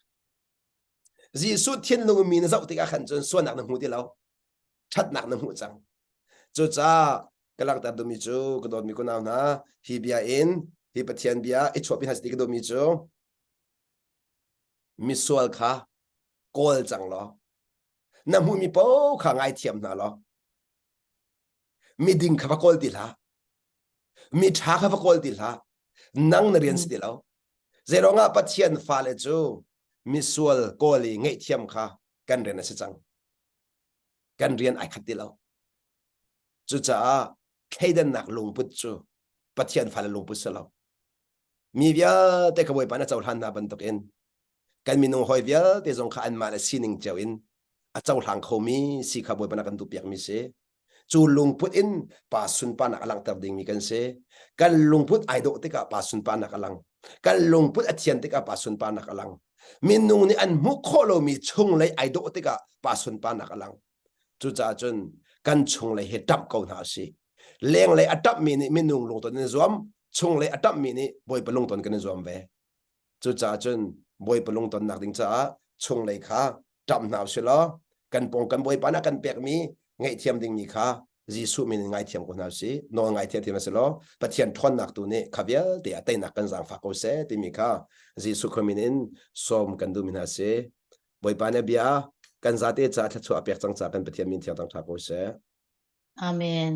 Jesuh thinlung mi na zoh tikah khan cun sualnak na hmu ti lo ṭhatnak na hmuh cang cucaah ka langhter duhmi cu ka dawtmi kunau hna hi bia in hi Pathian bia i chuahpi hna ti ka duhmi cu misual kha kawl cang law na hmuhmi paoh kha ngaithiam hna law miding kha va kawl ti hlah mi ṭha kha va kawl ti hlah nang na rian si ti lo zeiruangah Pathian fale cu misual kawl i ngaihthiam kha kan rian a si cang kan rian ai khat ti lo cucaah thleidannak lungput cu Pathian fale lungput si lo mi vialte ka Bawipa na cohlan hna bantukin kan minung hawi vialte zong kha anmah le sining cio in a cohlang khomi si kha Bawipa na kan duhpiakmi si cu lungput in pa sunparnak a langhter dingmi kan si kan lungput ai dawh tikah pa sunparnak a lang kan lungput a thian tikah pa sunparnak a lang minung nih an hmuh khawh lomi chunglei ai dawh tikah pa sunparnak a lang cucaah cun kan chunglei hi ṭamh ko hna usih lenglei a ṭamhmi nih minung lungton in zuam chunglei a ṭamhmi nih bawipa lungton kan i zuam ve Cucaah cun Bawipa lungtonnak ding caah chunglei kha ṭamh hna usih law kan pawng kan Bawipa nih a kan pekmi ngaihthiam dingmi kha Jesuh min in ngaithiam ko hna usih. Nawl ngaithiam thiam si law Pathian ṭhawnnak tu nih kha vialte ah teinak kan zaangfah ko seh timi kha Jesuh Khrih min in sawm kan duhmi hna si. Bawipa nih bia kan zate caah thluachuah a pek cang caah kan Pathian min thiang thangṭha ko seh. Amen.